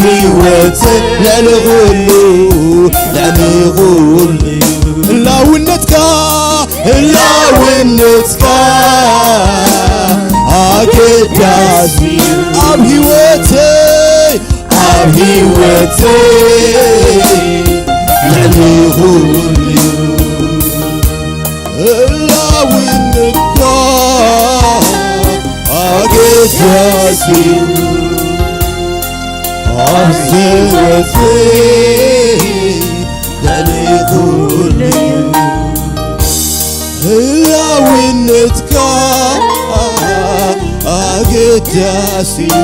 ህይወት ልዕሊ ኩሉ፣ ልዕሊ ኩሉ ህላውነትካ፣ ህላውነትካ ኣገዳሲ ኣብ ህይወተይ፣ ኣብ ህይወተይ ልዕሊ ኩሉ ህላውነትካ ኣገዳሲ ኣብ ህይወተይ ልዕሊ ኩሉ ህላውነትካ ኣገዳሲ እዩ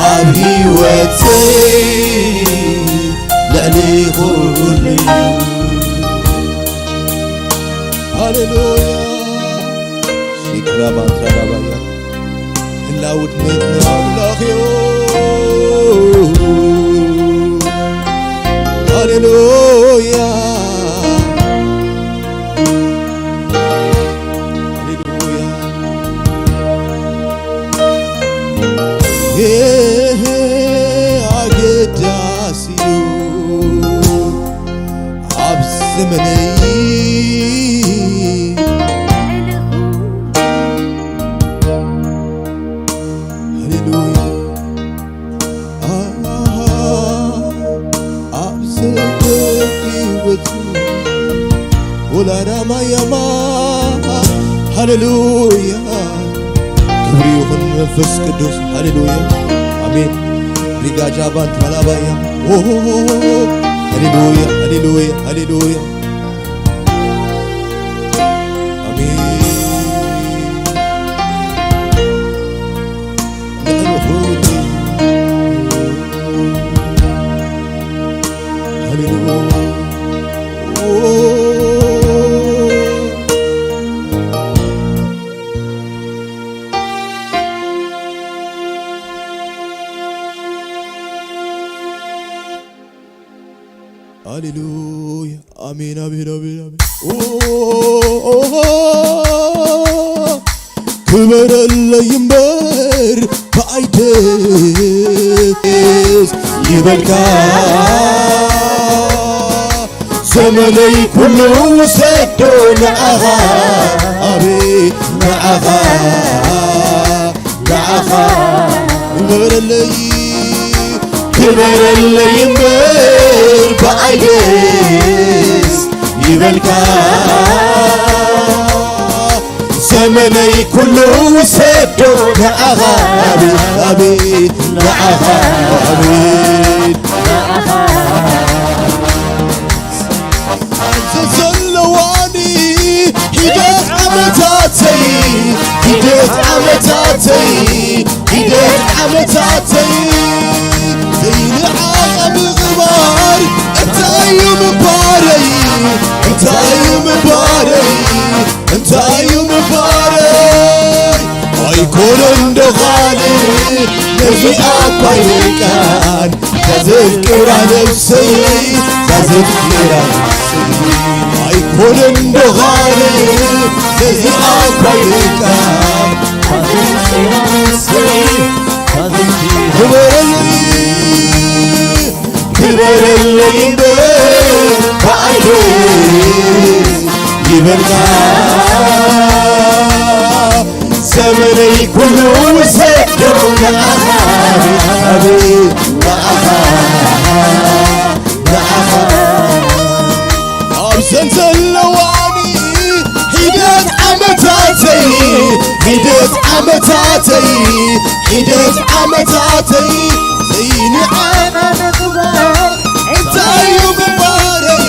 ኣብ ህይወተይ ልዕሊ ኩሉ እዩ። ሃሌሉያ። ሺክራባትራባያ ህላውነት ኣምላኽዮ። ሃሌሉያ። ሃሌሉያ። ይህ ኣገዳሲ እዩ ኣብ ዘመነይ። ሃሌሉያ። ኣብ ዘመን ህይወቱ ወላዳ ማያማ። ሃሌሉያ። ክብሪ ይኹን መንፈስ ቅዱስ። ሃሌሉያ። ኣሜን። ሪጋጃ ባንት ማላባያ። ኦ፣ ሃሌሉያ፣ ሃሌሉያ፣ ሃሌሉያ። ኣሜን። ሃሌሉያ። ሃሌሉያ። ኣሜን፣ ኣሜን፣ ኣሜን፣ ኣሜን። ኦ፣ ኦ፣ ኦ፣ ኦ፣ ክበረለይ እምበር ብኣይ ደስ ይበልካ። ዘመነይ ኩሉ ውሰዶ ንኣኻ፣ ኣቤት ንኣኻ። ንዓኻ ክበረለይ፣ ክበረለይ እምበር ብኣይ ደስ ይበልካ። ዘመነይ ኩሉ ውሰዶ ንዓኻ፣ ኣቤት፣ ኣቤት፣ ንዓኻ፣ ኣቤት። ኣንተ ዘለዋኒ ሒደት ዓመታተይ፣ ሒደት ዓመታተይ፣ ሒደት ዓመታተይ። ዘይንዓቐ ምግባር እንታይ እዩ ምባረይ? እንታይ እዩ ምባረይ? እንታይ እዩ ምባረይ? ኣይኮነን ዶ ካልእ ነዚኣ እኳ ይበቃን። ዛዘፍቅራ ነፍሰይ፣ ዛዘፍቅራ ነፍሰይ። ኣይኮነን ዶ ካልእ ነዚኣ እኳ ይበቃን። ክበረለይ፣ ክበረለይ እምበር ብኣይ ደስ ይበልካ። ዘመነይ ኩሉ ውሰዶ ንዓኻ፣ ኣቤት ንዓኻ፣ ንዓኻ። ኣብዘን ዘለዋኒ ሒደት ዓመታተይ፣ ሒደት ዓመታተይ፣ ሒደት ዓመታተይ ዘይንዓቐ እንታይ እዩ ምንባረይ?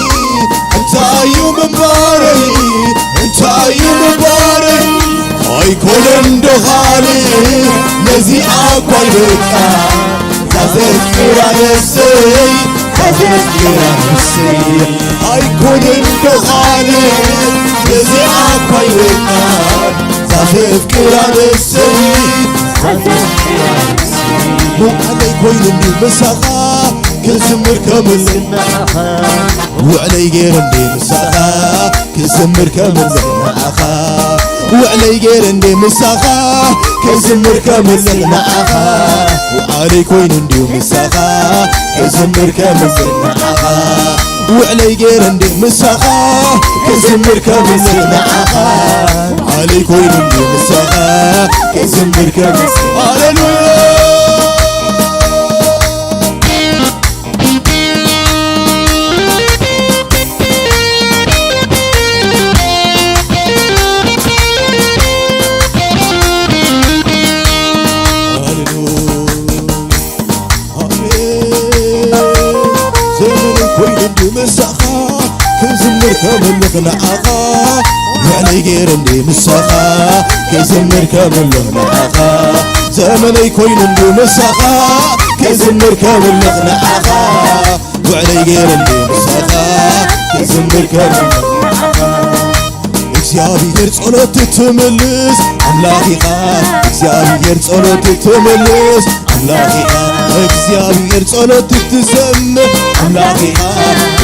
እንታይ እዩ ምንባረይ? እንታይ እዩ ምንባረይ? ኣይኮነን ዶ ካልእ ነዚኣ እኳ ይበቃ። ዛዘፍቅራ ነፍሰይ፣ ዛዘፍቅራ ነፍሰይ። ኣይኮነን ዶ ካልእ ነዚኣ እኳ ይበቃ። ዛዘፍቅራ ነፍሰይ፣ ዛዘፍቅራ ነፍሰይ። መዋእለይ ኮይኑ እንዲሁ ምሳኻ ክዝምር ከምለይ። ውዕለይ ገይረ እንደ ምሳኻ ክዝምር ከምለይ ንዓኻ። ውዕለይ ገይረ እንዴ ምሳኻ ክዝምር ከምልኽ ንዓኻ። ውዓለይ ኮይኑ እንድዩ ምሳኻ ክዝምር ከምልኽ ንዓኻ። ውዕለይ ገይረ እንዴ ምሳኻ ክዝምር ከምልኽ ንዓኻ። ውዓለይ ኮይኑ እንድዩ ምሳኻ ክዝምር ከምልኽ። ሃሌሉያ። ዘመን ኮይኑ እንዲ ምሳኻ ክዝምር ከምልኽ ንዓኻ። ውዕለይ ገይረ እንዲ ምሳኻ ክዝምር ከምልኽ ንዓኻ። ዘመነይ ኮይኑ እንዲ ምሳኻ ክዝምር ከምልኽ ንዓኻ። ውዕለይ ገይረ እንዲ ምሳኻ ክዝምር ከምልኽ ንዓኻ። እግዚኣብሔር ጸሎት ትምልስ ኣምላኽ ኢኻ። እግዚኣብሔር ጸሎት ትምልስ ኣምላኽ ኢኻ። እግዚኣብሔር ጸሎት ትሰምዕ ኣምላኽ ኢኻ።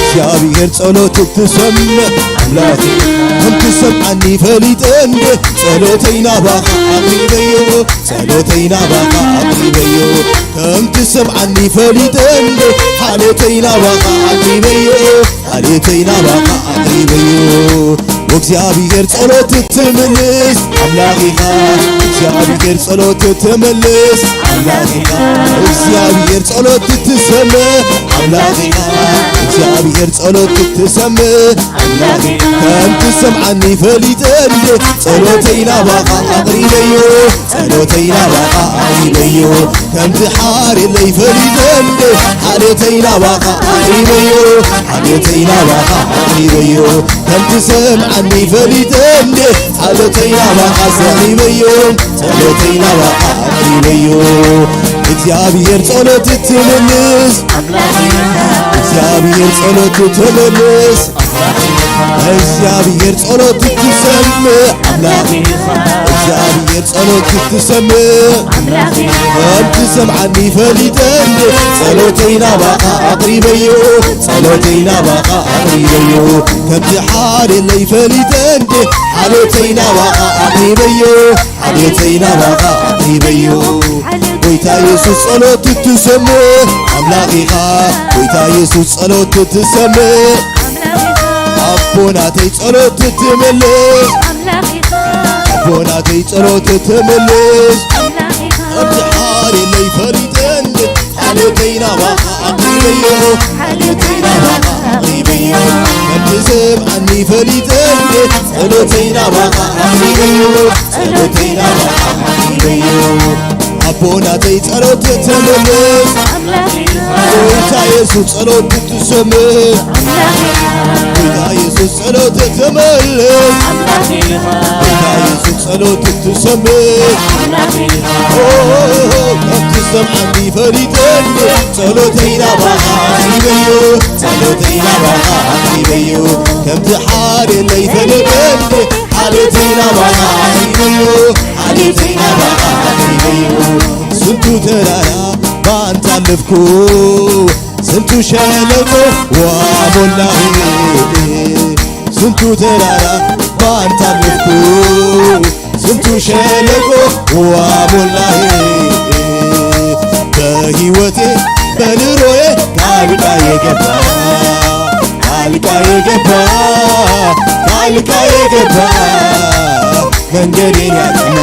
እግዚኣብሔር ጸሎት ትሰምዕ ኣምላኽ ኢኻ። ከም ትሰምዓኒ ፈሊጠ እንደ ጸሎተይ ናባኻ ኣቕሪበዮ። ጸሎተይ ናባኻ ኣቕሪበዮ። ከም ትሰምዓኒ ፈሊጠ እንደ ሓልዮተይ ናባኻ ኣቕሪበዮ። ሓልዮተይ ናባኻ ኣቕሪበዮ። ወእግዚኣብሔር ጸሎት ትምልስ ኣምላኽ ኢኻ። እግዚኣብሔር ጸሎት ትምልስ ኣምላኽ ኢኻ። እግዚኣብሔር ጸሎት ትሰምዕ ኣምላኽ ኢኻ። እግዚኣብሔር ጸሎት ትሰምዕ ኣምላኽ ኢኻ። ከም ትሰምዓኒ ፈሊጠ እንደ ጸሎተይ ናባኻ ኣቕሪበዮ። ጸሎተይ ናባኻ ኣቕሪበዮ። ከምቲ ሓርየለይ ፈሊጠ እንደ ሓልዮተይ ናባኻ ኣቕሪበዮ። ሓልዮተይ ናባኻ ኣቕሪበዮ። ከምቲ ሰምዓኒ ፈሊጠ እንደ ጸሎተይ ናባኻ ኣቕሪበዮ። ጸሎተይ ናባኻ ኣቕሪበዮ። እግዚኣብሔር ጸሎት ትምልስ እግዚኣብሔር ጸሎት ትምልስ እግዚኣብሔር ጸሎት ትሰምዕ ኣምላኽ። እግዚኣብሔር ጸሎት ትሰምዕ ኣምላኽ። ከም ትሰምዓኒ ፈሊጠ እንደ ጸሎተይ ናባኻ ኣቕሪበዮ። ጸሎተይ ናባኻ ኣቕሪበዮ። ከምቲ ሓልየለይ ፈሊጠ እንደ ሓልዮተይ ናባኻ ኣቕሪበዮ። ሓልዮተይ ናባኻ ኣቕሪበዮ። ጎይታ የሱስ ጸሎት ትሰምዕ ኣምላኽ ኢኻ። ጎይታ የሱስ ጸሎት ትሰምዕ ኣቦናተይ ጸሎት ትምልስ ኣቦናተይ ጸሎት ትምልስ። ከምቲ ሓርየለይ ፈሊጠ እንደ ሓልዮተይ ናባኻ ኣቕሪበዮ። ሓልዮተይ ናባኻ ኣቕሪበዮ። ከምቲ ሰምዓኒ ፈሊጠ እንደ ጸሎተይ ናባኻ ኣቕሪበዮ። ጸሎተይ ናባኻ ኣቕሪበዮ። ኣቦናተይ ጸሎት ትምልስ ኣምላኽ ኢኻ። ጎይታ የሱስ ጸሎት ትሰምዕ ኣምላኽ ኢኻ። ጎይታ የሱስ ጸሎት ትምልስ ኣምላኽ ኢኻ። ጎይታ የሱስ ጸሎት ትሰምዕ ኣምላኽ ኢኻ። ኦ፣ ከምቲ ሰምዓኒ ፈሊጠ እንደ ጸሎተይ ናባኻ ኣቕሪበዮ። ጸሎተይ ናባኻ ኣቕሪበዮ። ከምቲ ሓርየለይ ፈሊጠ እንደ ሓልዮተይ ናባኻ ኣቕሪበዮ። ሓልዮተይ ናባኻ ኣቕሪበዮ። ስንቱ ተራራ ባንታ ኣለፍኩ፣ ስንቱ ሸለቆ ውሃ ሞላህ። ስንቱ ተራራ ባንታ ኣለፍኩ፣ ስንቱ ሸለቆ ውሃ ሞላህ። በሕይወቴ በኑሮዬ ጣልቃ የገባ፣ ጣልቃ የገባ፣ ጣልቃ የገባ መንገዴን ያቀና፣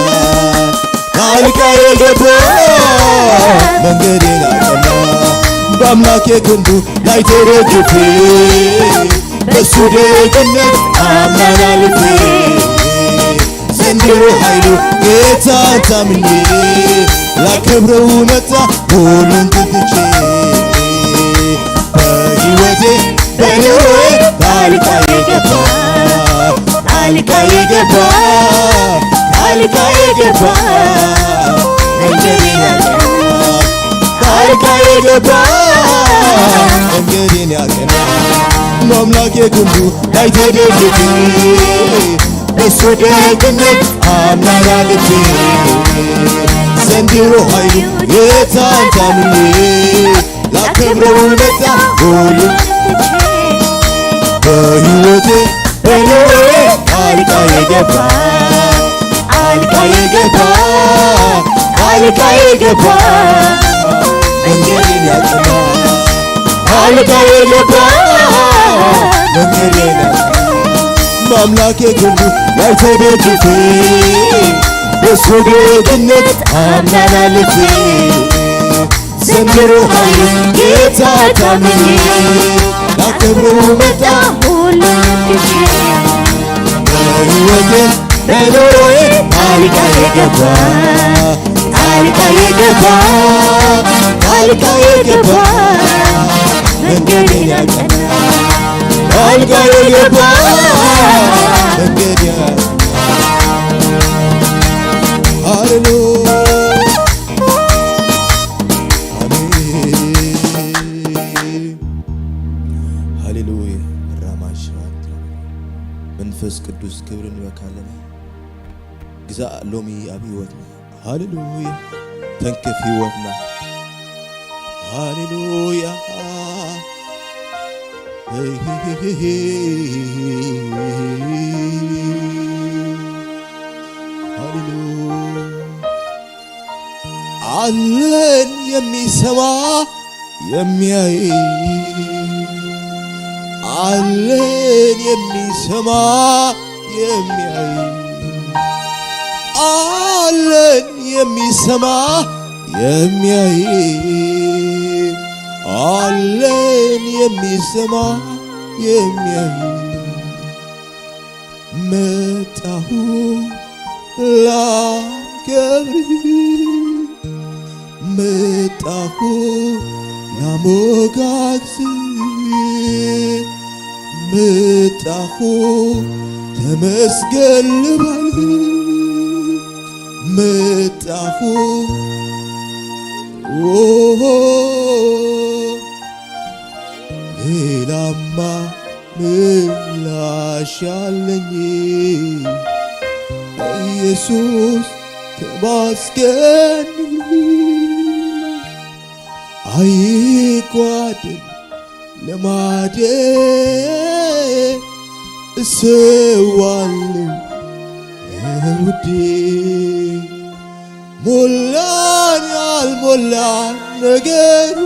ጣልቃ የገባ መንገዴን ያቀና። በአምላኬ ክንዱ ላይ ተደግፌ በሱ ደግነት አምናን አልፌ ዘንድሮ ኃይሉ ጌታን ታምኜ ላከብረው መጣ ሁሉን ትቼ። በሕይወቴ በኑሮዬ ጣልቃ የገባ፣ ጣልቃ የገባ፣ ጣልቃ የገባ መንገዴን ያቀና፣ ጣልቃ የገባ መንገዴን ያቀና። በአምላኬ ክንዱ ላይ ተደግፌ በሱ ደግነት አምናን አልፌ ዘንድሮ ኃይሉ ጌታን ታምኜ ላከብረው መጣ ሁሉ በሕይወቴ በኑሮዬ ጣልቃ የገባ፣ ጣልቃ የገባ፣ ጣልቃ የገባ፣ መንገዴን ያቀና። ጣልቃ የገባ፣ መንገዴን ያቀና። በአምላኬ ክንዱ ላይ ተደግፌ፣ በሱ ደግነት አምናን አልፌ፣ ዘምሩ ኃይል ጌታ ታምኜ፣ ላከብረው መጣ ሁሉን ትቼ። በሕይወቴ በኑሮዬ ጣልቃ የገባ፣ ጣልቃ የገባ፣ ጣልቃ የገባ፣ መንገዴን ያቀና። ጣልቃ የገባ፣ መንገዴን ያቀና። ሃሌሉያ። አሜን። ሃሌሉያ። ራማሻ መንፈስ ቅዱስ ክብሪ ንበካለና። ግዛእ ሎሚ ኣብ ህይወትና። ሃሌሉያ። ተንክፍ ህይወትና። ሃሌሉያ። ሃሌሉያ። አለን የሚሰማ የሚያይ፣ አለን የሚሰማ የሚያይ፣ አለን የሚሰማ የሚያይ፣ አለን የሚሰማ የሚያይ። መጣሁ ላከብር፣ መጣሁ ላሞጋግስ፣ መጣሁ ተመስገን ልበል፣ መጣሁ። ኦሆ፣ ሌላማ ምላሽ አለኝ ኢየሱስ ተመስገን። አይጓደል ልማዴ እሰዋለሁ ለውዴ። ሞላን አልሞላን ነገሩ፣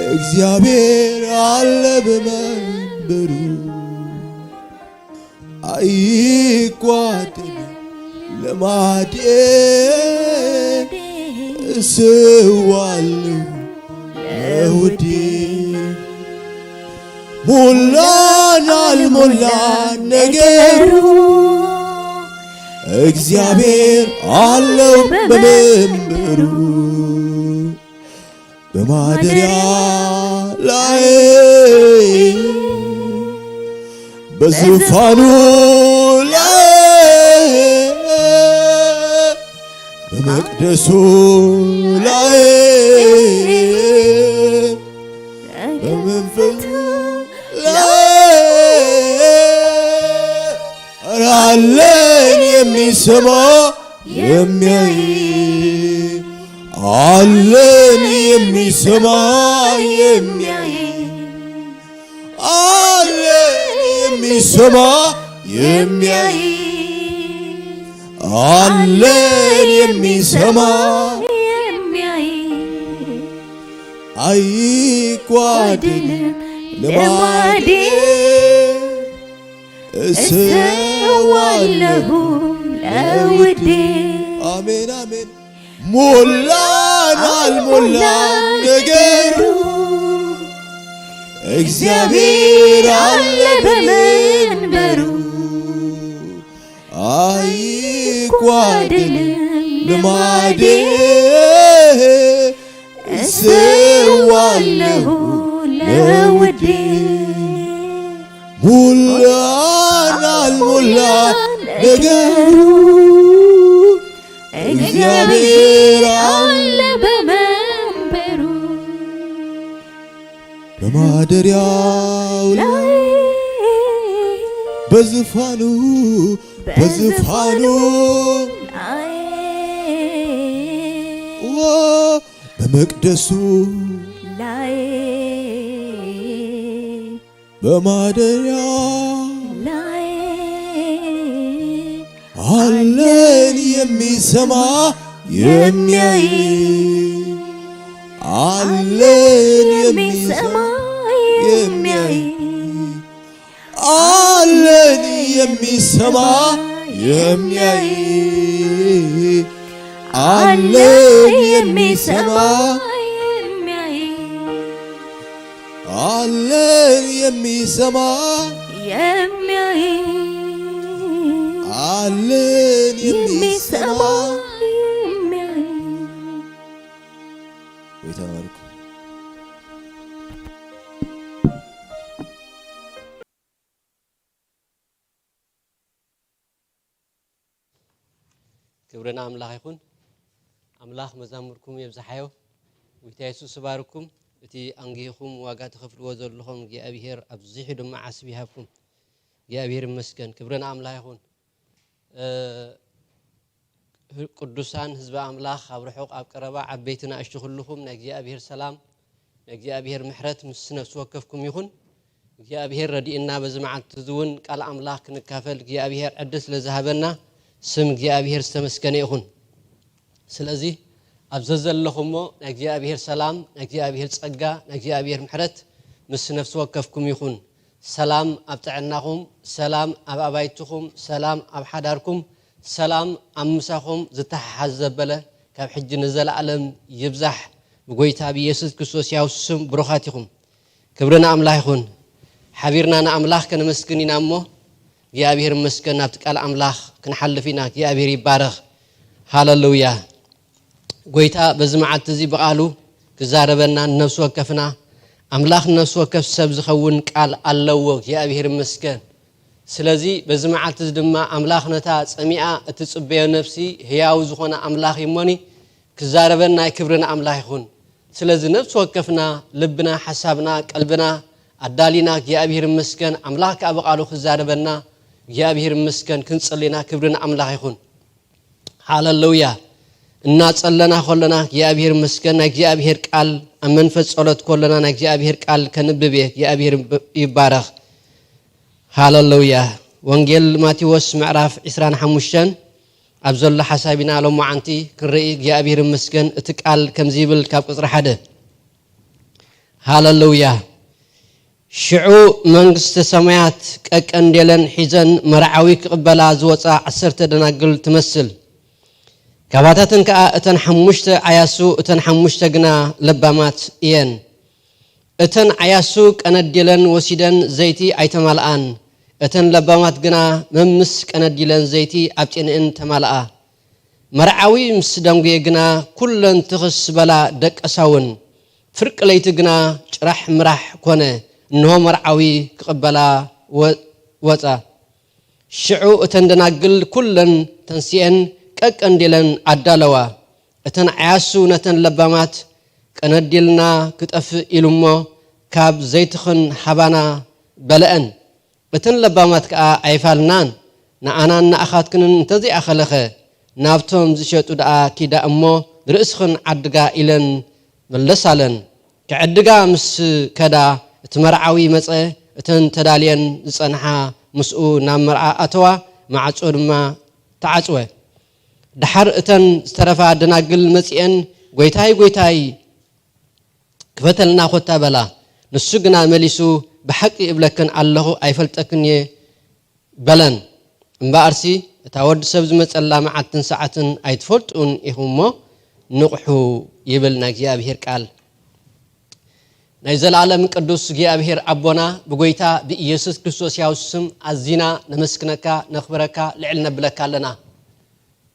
እግዚአብሔር አለ በመንበሩ። አይጓደል ልማዴ እሰዋለሁ ለውዴ። ሞላን አልሞላን ነገሩ፣ እግዚአብሔር አለው በመንበሩ። በማደሪያ ላይ በዙፋኑ ላይ በመቅደሱ ላይ በመንፈሱ ላይ ኧረ አለን የሚሰማ የሚያይ፣ አለን የሚሰማ የሚያይ፣ አለን የሚሰማ የሚያይ፣ አለን የሚሰማ የሚያይ። አይጓደልም ልማዴ እሰዋለሁ ለውዴ። አሜን፣ አሜን። ሞላን አልሞላን ነገሩ፣ እግዚአብሔር አለ በመንበሩ። አይጓደልም ልማዴ እሰዋለሁ ለውዴ። ሞላን አልሞላን ነገሩ፣ እግዚአብሔር አለ በመንበሩ። በማደሪያው ላይ በዙፋኑ፣ በዙፋኑ ላይ በመቅደሱ ላይ በማደሪያ ላይ አለን የሚሰማ የሚያይ፣ አለን የሚሰማ የሚያይ፣ አለን የሚሰማ የሚያይ፣ አለን የሚሰማ የሚያይ፣ አለን የሚሰማ የሚያይ፣ አለን የሚሰማ የሚያይ። ጎይታ ይባርክ። ክብሪ ንኣምላኽ ይኹን። ኣምላኽ መዛሙርኩም የብዝሓዮ። ጎይታ የሱስ ይባርኩም። እቲ ኣንጊህኹም ዋጋ ትኸፍልዎ ዘለኹም እግዚኣብሄር ኣብዚሑ ድማ ዓስቢ ይሃብኩም። እግዚኣብሄር ይመስገን። ክብሪ ንኣምላኽ ይኹን። እ፣ ቅዱሳን ህዝቢ ኣምላኽ ኣብ ርሑቕ ኣብ ቀረባ ዓበይቲ ንኣሽቱ ኩልኹም ናይ እግዚኣብሄር ሰላም ናይ እግዚኣብሄር ምሕረት ምስ ነፍሲ ወከፍኩም ይኹን። እግዚኣብሄር ረድእና በዚ መዓልቲ እዚ እውን ቃል ኣምላኽ ክንካፈል እግዚኣብሄር ዕድል ስለ ዝሃበና ስም እግዚኣብሄር ዝተመስገነ ይኹን። ስለዚ ኣብ ዘዘለኹሞ ናይ እግዚኣብሄር ሰላም ናይ እግዚኣብሄር ጸጋ ናይ እግዚኣብሄር ምሕረት ምስ ነፍሲ ወከፍኩም ይኹን። ሰላም ኣብ ጥዕናኹም፣ ሰላም ኣብ ኣባይትኹም፣ ሰላም ኣብ ሓዳርኩም፣ ሰላም ኣብ ምሳኹም ዝተሓሓዝ ዘበለ ካብ ሕጂ ንዘለኣለም ይብዛሕ። ብጎይታ ብኢየሱስ ክርስቶስ ያው ስም ብሩኻት ኢኹም። ክብሪ ንኣምላኽ ይኹን። ሓቢርና ንኣምላኽ ከነመስግን ኢና እሞ እግዚኣብሔር ይመስገን። ናብቲ ቃል ኣምላኽ ክንሓልፍ ኢና። እግዚኣብሔር ይባረኽ። ሃለሉያ። ጎይታ በዚ መዓልቲ እዚ ብቓሉ ክዛረበና ንነፍሲ ወከፍና ኣምላኽ ንነፍሲ ወከፍ ሰብ ዝኸውን ቃል ኣለዎ። እግዚኣብሔር ይመስገን። ስለዚ በዚ መዓልቲ እዚ ድማ ኣምላኽ ነታ ጸሚኣ እትጽበዮ ነፍሲ ህያው ዝኾነ ኣምላኽ እዩ እሞኒ ክዛረበና ክብሪ ንኣምላኽ ይኹን። ስለዚ ነፍሲ ወከፍና ልብና፣ ሓሳብና፣ ቀልብና ኣዳሊና እግዚኣብሔር ይመስገን ኣምላኽ ከኣ ብቓሉ ክዛረበና እግዚኣብሔር ይመስገን ክንጽሊ ኢና። ክብሪ ንኣምላኽ ይኹን። ሃለሉያ። እናጸለና ከለና እግዚኣብሔር ይመስገን ናይ እግዚኣብሔር ቃል ኣብ መንፈስ ጸሎት ከለና ናይ እግዚኣብሔር ቃል ከንብብ እየ። እግዚኣብሔር ይባረኽ። ሃለሉያ። ወንጌል ማቴዎስ ምዕራፍ ዕስራን ሓሙሽተን ኣብ ዘሎ ሓሳብ ኢና ሎማዓንቲ ክንርኢ እግዚኣብሔር ይመስገን። እቲ ቃል ከምዚ ይብል ካብ ቁጽሪ ሓደ። ሃለሉያ። ሽዑ መንግስተ ሰማያት ቀቀንዴለን ሒዘን መርዓዊ ክቕበላ ዝወጻ ዓሰርተ ደናግል ትመስል። ካባታተን ከኣ እተን ሓሙሽተ ዓያሱ እተን ሓሙሽተ ግና ለባማት እየን። እተን ዓያሱ ቀነዲለን ወሲደን ዘይቲ ኣይተማልኣን፣ እተን ለባማት ግና መምስ ቀነዲለን ዘይቲ ኣብ ጨንኤን ተማልኣ። መርዓዊ ምስ ደንጉየ ግና ኩለን ትኽስ በላ ደቀሳ እውን። ፍርቂ ለይቲ ግና ጭራሕ ምራሕ ኮነ፣ እንሆ መርዓዊ ክቕበላ ወ-፣ ወጻ። ሽዑ እተን ደናግል ኩለን ተንሲኤን ቀቀንዲለን ኣዳለዋ። እተን ዓያሱ ነተን ለባማት ቀነዲልና ክጠፍእ ኢሉ እሞ ካብ ዘይትኽን ሃባና በለአን። እተን ለባማት ከኣ ኣይፋልናን፣ ንኣናን ንኣኻትክንን እንተዘይኣኸለኸ ናብቶም ዝሸጡ ደኣ ኪዳ እሞ ንርእስኽን ዓድጋ ኢለን መለሳለን። ክዕድጋ ምስ ከዳ እቲ መርዓዊ መጸ፣ እተን ተዳልየን ዝጸንሓ ምስኡ ናብ መርዓ ኣተዋ፣ ማዕጾ ድማ ተዓጽወ። ደሓር እተን ዝተረፋ ደናግል መጺኤን፣ "ጐይታይ፣ ጐይታይ፣ ክፈተልና ኾታ" በላ። ንሱ ግና መሊሱ፣ "ብሓቂ እብለክን ኣለኹ፣ ኣይፈልጠክን እየ" በለን። እምበኣርሲ እታ ወዲ ሰብ ዝመጸላ መዓልትን ሰዓትን ኣይትፈልጡን ኢኹም እሞ ንቕሑ ይብል ናይ እግዚኣብሔር ቃል። ናይ ዘለኣለም ቅዱስ እግዚኣብሔር ኣቦና፣ ብጐይታ ብኢየሱስ ክርስቶስ ያው ስም ኣዚና ነመስግነካ፣ ነኽብረካ፣ ልዕል ነብለካ ኣለና።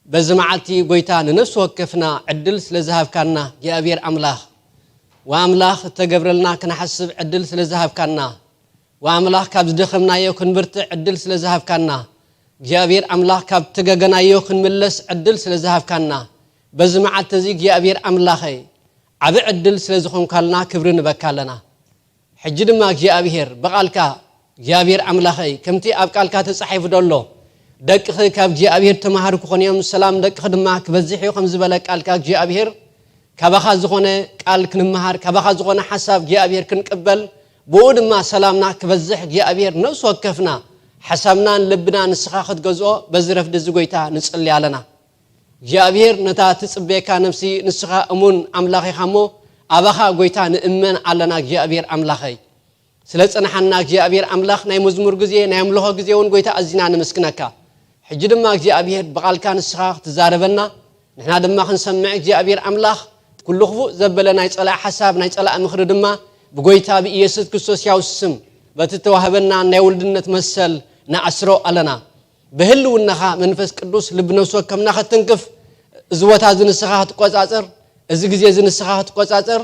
በዚ መዓልቲ ጐይታ ንነፍሲ ወከፍና ዕድል ስለ ዝሃብካና እግዚኣብሔር ኣምላኽ፣ ወኣምላኽ እተገብረልና ክንሓስብ ዕድል ስለ ዝሃብካና፣ ወኣምላኽ ካብ ዝደኸምናዮ ክንብርትዕ ዕድል ስለ ዝሃብካና፣ እግዚኣብሔር ኣምላኽ ካብ ተገገናዮ ክንምለስ ዕድል ስለ ዝሃብካና፣ በዚ መዓልቲ እዚ እግዚኣብሔር ኣምላኸይ ዓቢ ዕድል ስለ ዝኾንካልና ክብሪ ንበካ ኣለና። ሕጂ ድማ እግዚኣብሔር ብቓልካ እግዚኣብሔር ኣምላኸይ ከምቲ ኣብ ቃልካ ተጻሒፉ ደሎ ደቅኺ ካብ እግዚኣብሔር ተማሃሩ ክኾኑ እዮም፣ ሰላም ደቅኺ ድማ ክበዝሕ እዩ ከም ዝበለ ቃልካ እግዚኣብሔር ካባኻ ዝኾነ ቃል ክንመሃር፣ ካባኻ ዝኾነ ሓሳብ እግዚኣብሔር ክንቅበል፣ ብኡ ድማ ሰላምና ክበዝሕ እግዚኣብሔር ነፍሲ ወከፍና ሓሳብናን ልብና ንስኻ ክትገዝኦ በዚ ረፍዲ እዚ ጎይታ ንጽሊ ኣለና። እግዚኣብሔር ነታ ትጽበየካ ነፍሲ ንስኻ እሙን ኣምላኽ ኢኻ እሞ ኣባኻ ጎይታ ንእመን ኣለና እግዚኣብሔር ኣምላኸይ። ስለ ጸናሓና እግዚኣብሔር ኣምላኽ ናይ መዝሙር ግዜ ናይ ኣምልኾ ግዜ እውን ጎይታ ኣዚና ንምስክነካ። ሕጂ ድማ እግዚኣብሔር ብቓልካ ንስኻ ክትዛረበና ንሕና ድማ ክንሰምዕ እግዚኣብሔር ኣምላኽ ኩሉ ክፉእ ዘበለ ናይ ጸላእ ሓሳብ ናይ ጸላእ ምኽሪ ድማ ብጎይታ ብኢየሱስ ክርስቶስ ያው ስም በቲ ተዋህበና ናይ ውልድነት መሰል ንኣስሮ ኣለና። ብህልውናኻ መንፈስ ቅዱስ ልቢ ነፍሲ ወከፍና ከትንክፍ እዚ ቦታ እዚ ንስኻ ክትቆጻጸር እዚ ግዜ እዚ ንስኻ ክትቆጻጸር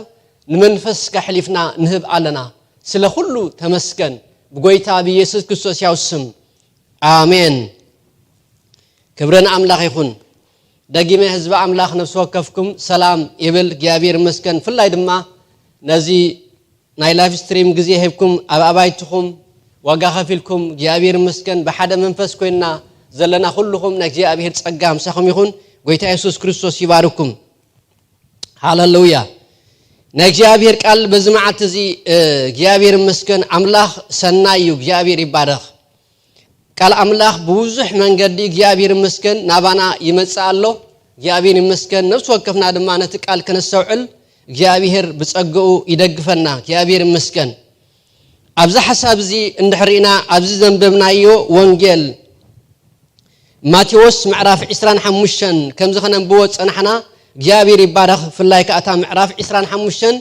ንመንፈስካ ሕሊፍና ንህብ ኣለና። ስለ ኩሉ ተመስገን ብጎይታ ብኢየሱስ ክርስቶስ ያው ስም ኣሜን። ክብረ ንኣምላኽ ይኹን። ደጊመ ህዝቢ ኣምላኽ ነፍሲ ወከፍኩም ሰላም ይብል እግዚኣብሔር ይመስገን። ፍላይ ድማ ነዚ ናይ ላይፍ ስትሪም ግዜ ሂብኩም ኣብ ኣባይትኹም ዋጋ ከፊልኩም እግዚኣብሔር ይመስገን። ብሓደ መንፈስ ኮይንና ዘለና ኩልኹም ናይ እግዚኣብሔር ጸጋ ምሳኹም ይኹን። ጎይታ የሱስ ክርስቶስ ይባርኩም። ሃሌሉያ። ናይ እግዚኣብሔር ቃል በዚ መዓልቲ እዚ እግዚኣብሔር ይመስገን። ኣምላኽ ሰናይ እዩ። እግዚኣብሔር ይባረኽ። ቃል ኣምላኽ ብብዙሕ መንገዲ እግዚኣብሔር ይመስገን ናባና ይመጽእ ኣሎ። እግዚኣብሔር ይመስገን። ነፍሲ ወከፍና ድማ ነቲ ቃል ከነስተውዕል እግዚኣብሔር ብጸግኡ ይደግፈና። እግዚኣብሔር ይመስገን። ኣብዚ ሓሳብ እዚ እንድሕር ኢና ኣብዚ ዘንበብናዮ ወንጌል ማቴዎስ ምዕራፍ ዕስራን ሓሙሽተን ከምዚ ከነንብቦ ጸናሕና እግዚኣብሔር ይባረኽ። ብፍላይ ከኣታ ምዕራፍ ዕስራን ሓሙሽተን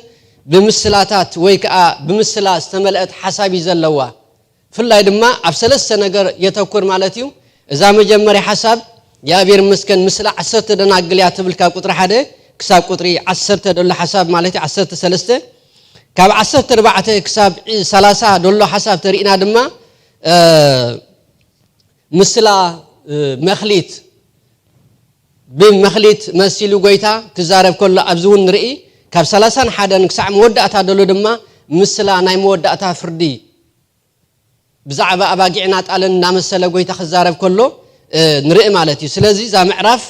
ብምስላታት ወይ ከኣ ብምስላ ዝተመልአት ሓሳብ እዩ ዘለዋ። ብፍላይ ድማ ኣብ ሰለስተ ነገር የተኩር ማለት እዩ። እዛ መጀመርያ ሓሳብ እግዚኣብሔር ይመስገን ምስላ ዓሰርተ ደናግል እያ ትብል ካብ ቁጥሪ ሓደ ክሳብ ቁጥሪ ዓሰርተ ደሎ ሓሳብ ማለት እዩ ዓሰርተ ሰለስተ ካብ ዓሰርተ ኣርባዕተ ክሳብ ሰላሳ ደሎ ሓሳብ ተሪእና ድማ ምስላ መክሊት ብመክሊት መሲሉ ጎይታ ክዛረብ ከሎ ኣብዚ እውን ንርኢ። ካብ ሰላሳን ሓደን ክሳዕ መወዳእታ ደሎ ድማ ምስላ ናይ መወዳእታ ፍርዲ ብዛዕባ ኣባጊዕና ጣልን እናመሰለ ጎይታ ክዛረብ ከሎ ንርኢ ማለት እዩ። ስለዚ እዛ ምዕራፍ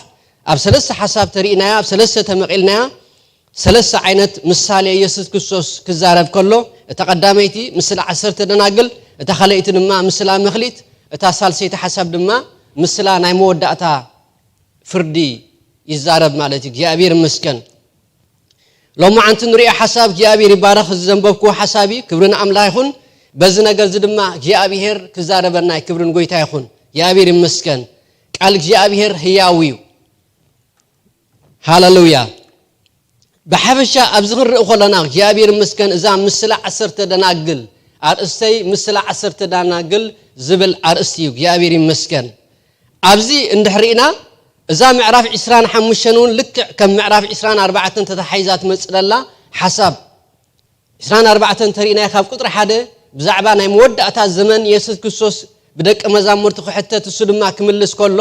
ኣብ ሰለስተ ሓሳብ ተሪእናያ ኣብ ሰለስተ ተመቒልናያ። ሰለስተ ዓይነት ምሳሌ የሱስ ክርስቶስ ክዛረብ ከሎ እታ ቀዳመይቲ ምስላ ዓሰርተ ደናግል፣ እታ ካልኣይቲ ድማ ምስላ መክሊት፣ እታ ሳልሰይቲ ሓሳብ ድማ ምስላ ናይ መወዳእታ ፍርዲ ይዛረብ ማለት እዩ። እግዚኣብሔር ይመስገን። ሎማዓንቲ ንሪኦ ሓሳብ እግዚኣብሔር ይባረኽ። እዚ ዘንበብክዎ ሓሳብ እዩ። ክብሪ ንኣምላኽ ይኹን። በዚ ነገር እዚ ድማ እግዚኣብሔር ክዛረበና እዩ። ክብርን ጎይታ ይኹን። እግዚኣብሔር ይመስገን። ቃል እግዚኣብሔር ህያው እዩ። ሃሌሉያ። ብሓፈሻ ኣብዚ ክንርኢ ከለና እግዚኣብሔር ይመስገን እዛ ምስላ ዓሰርተ ደናግል ኣርእስተይ ምስላ ዓሰርተ ደናግል ዝብል ኣርእስቲ እዩ። እግዚኣብሔር ይመስገን። ኣብዚ እንድሕር ርኢና እዛ ምዕራፍ ዕስራን ሓሙሽተን እውን ልክዕ ከም ምዕራፍ ዕስራን ኣርባዕተን ተታሓሒዛ ትመፅእ ዘላ ሓሳብ ዕስራን ኣርባዕተን ተሪእናዮ ካብ ቁፅሪ ሓደ ብዛዕባ ናይ መወዳእታ ዘመን የሱስ ክርስቶስ ብደቂ መዛሙርቲ ክሕተት እሱ ድማ ክምልስ ከሎ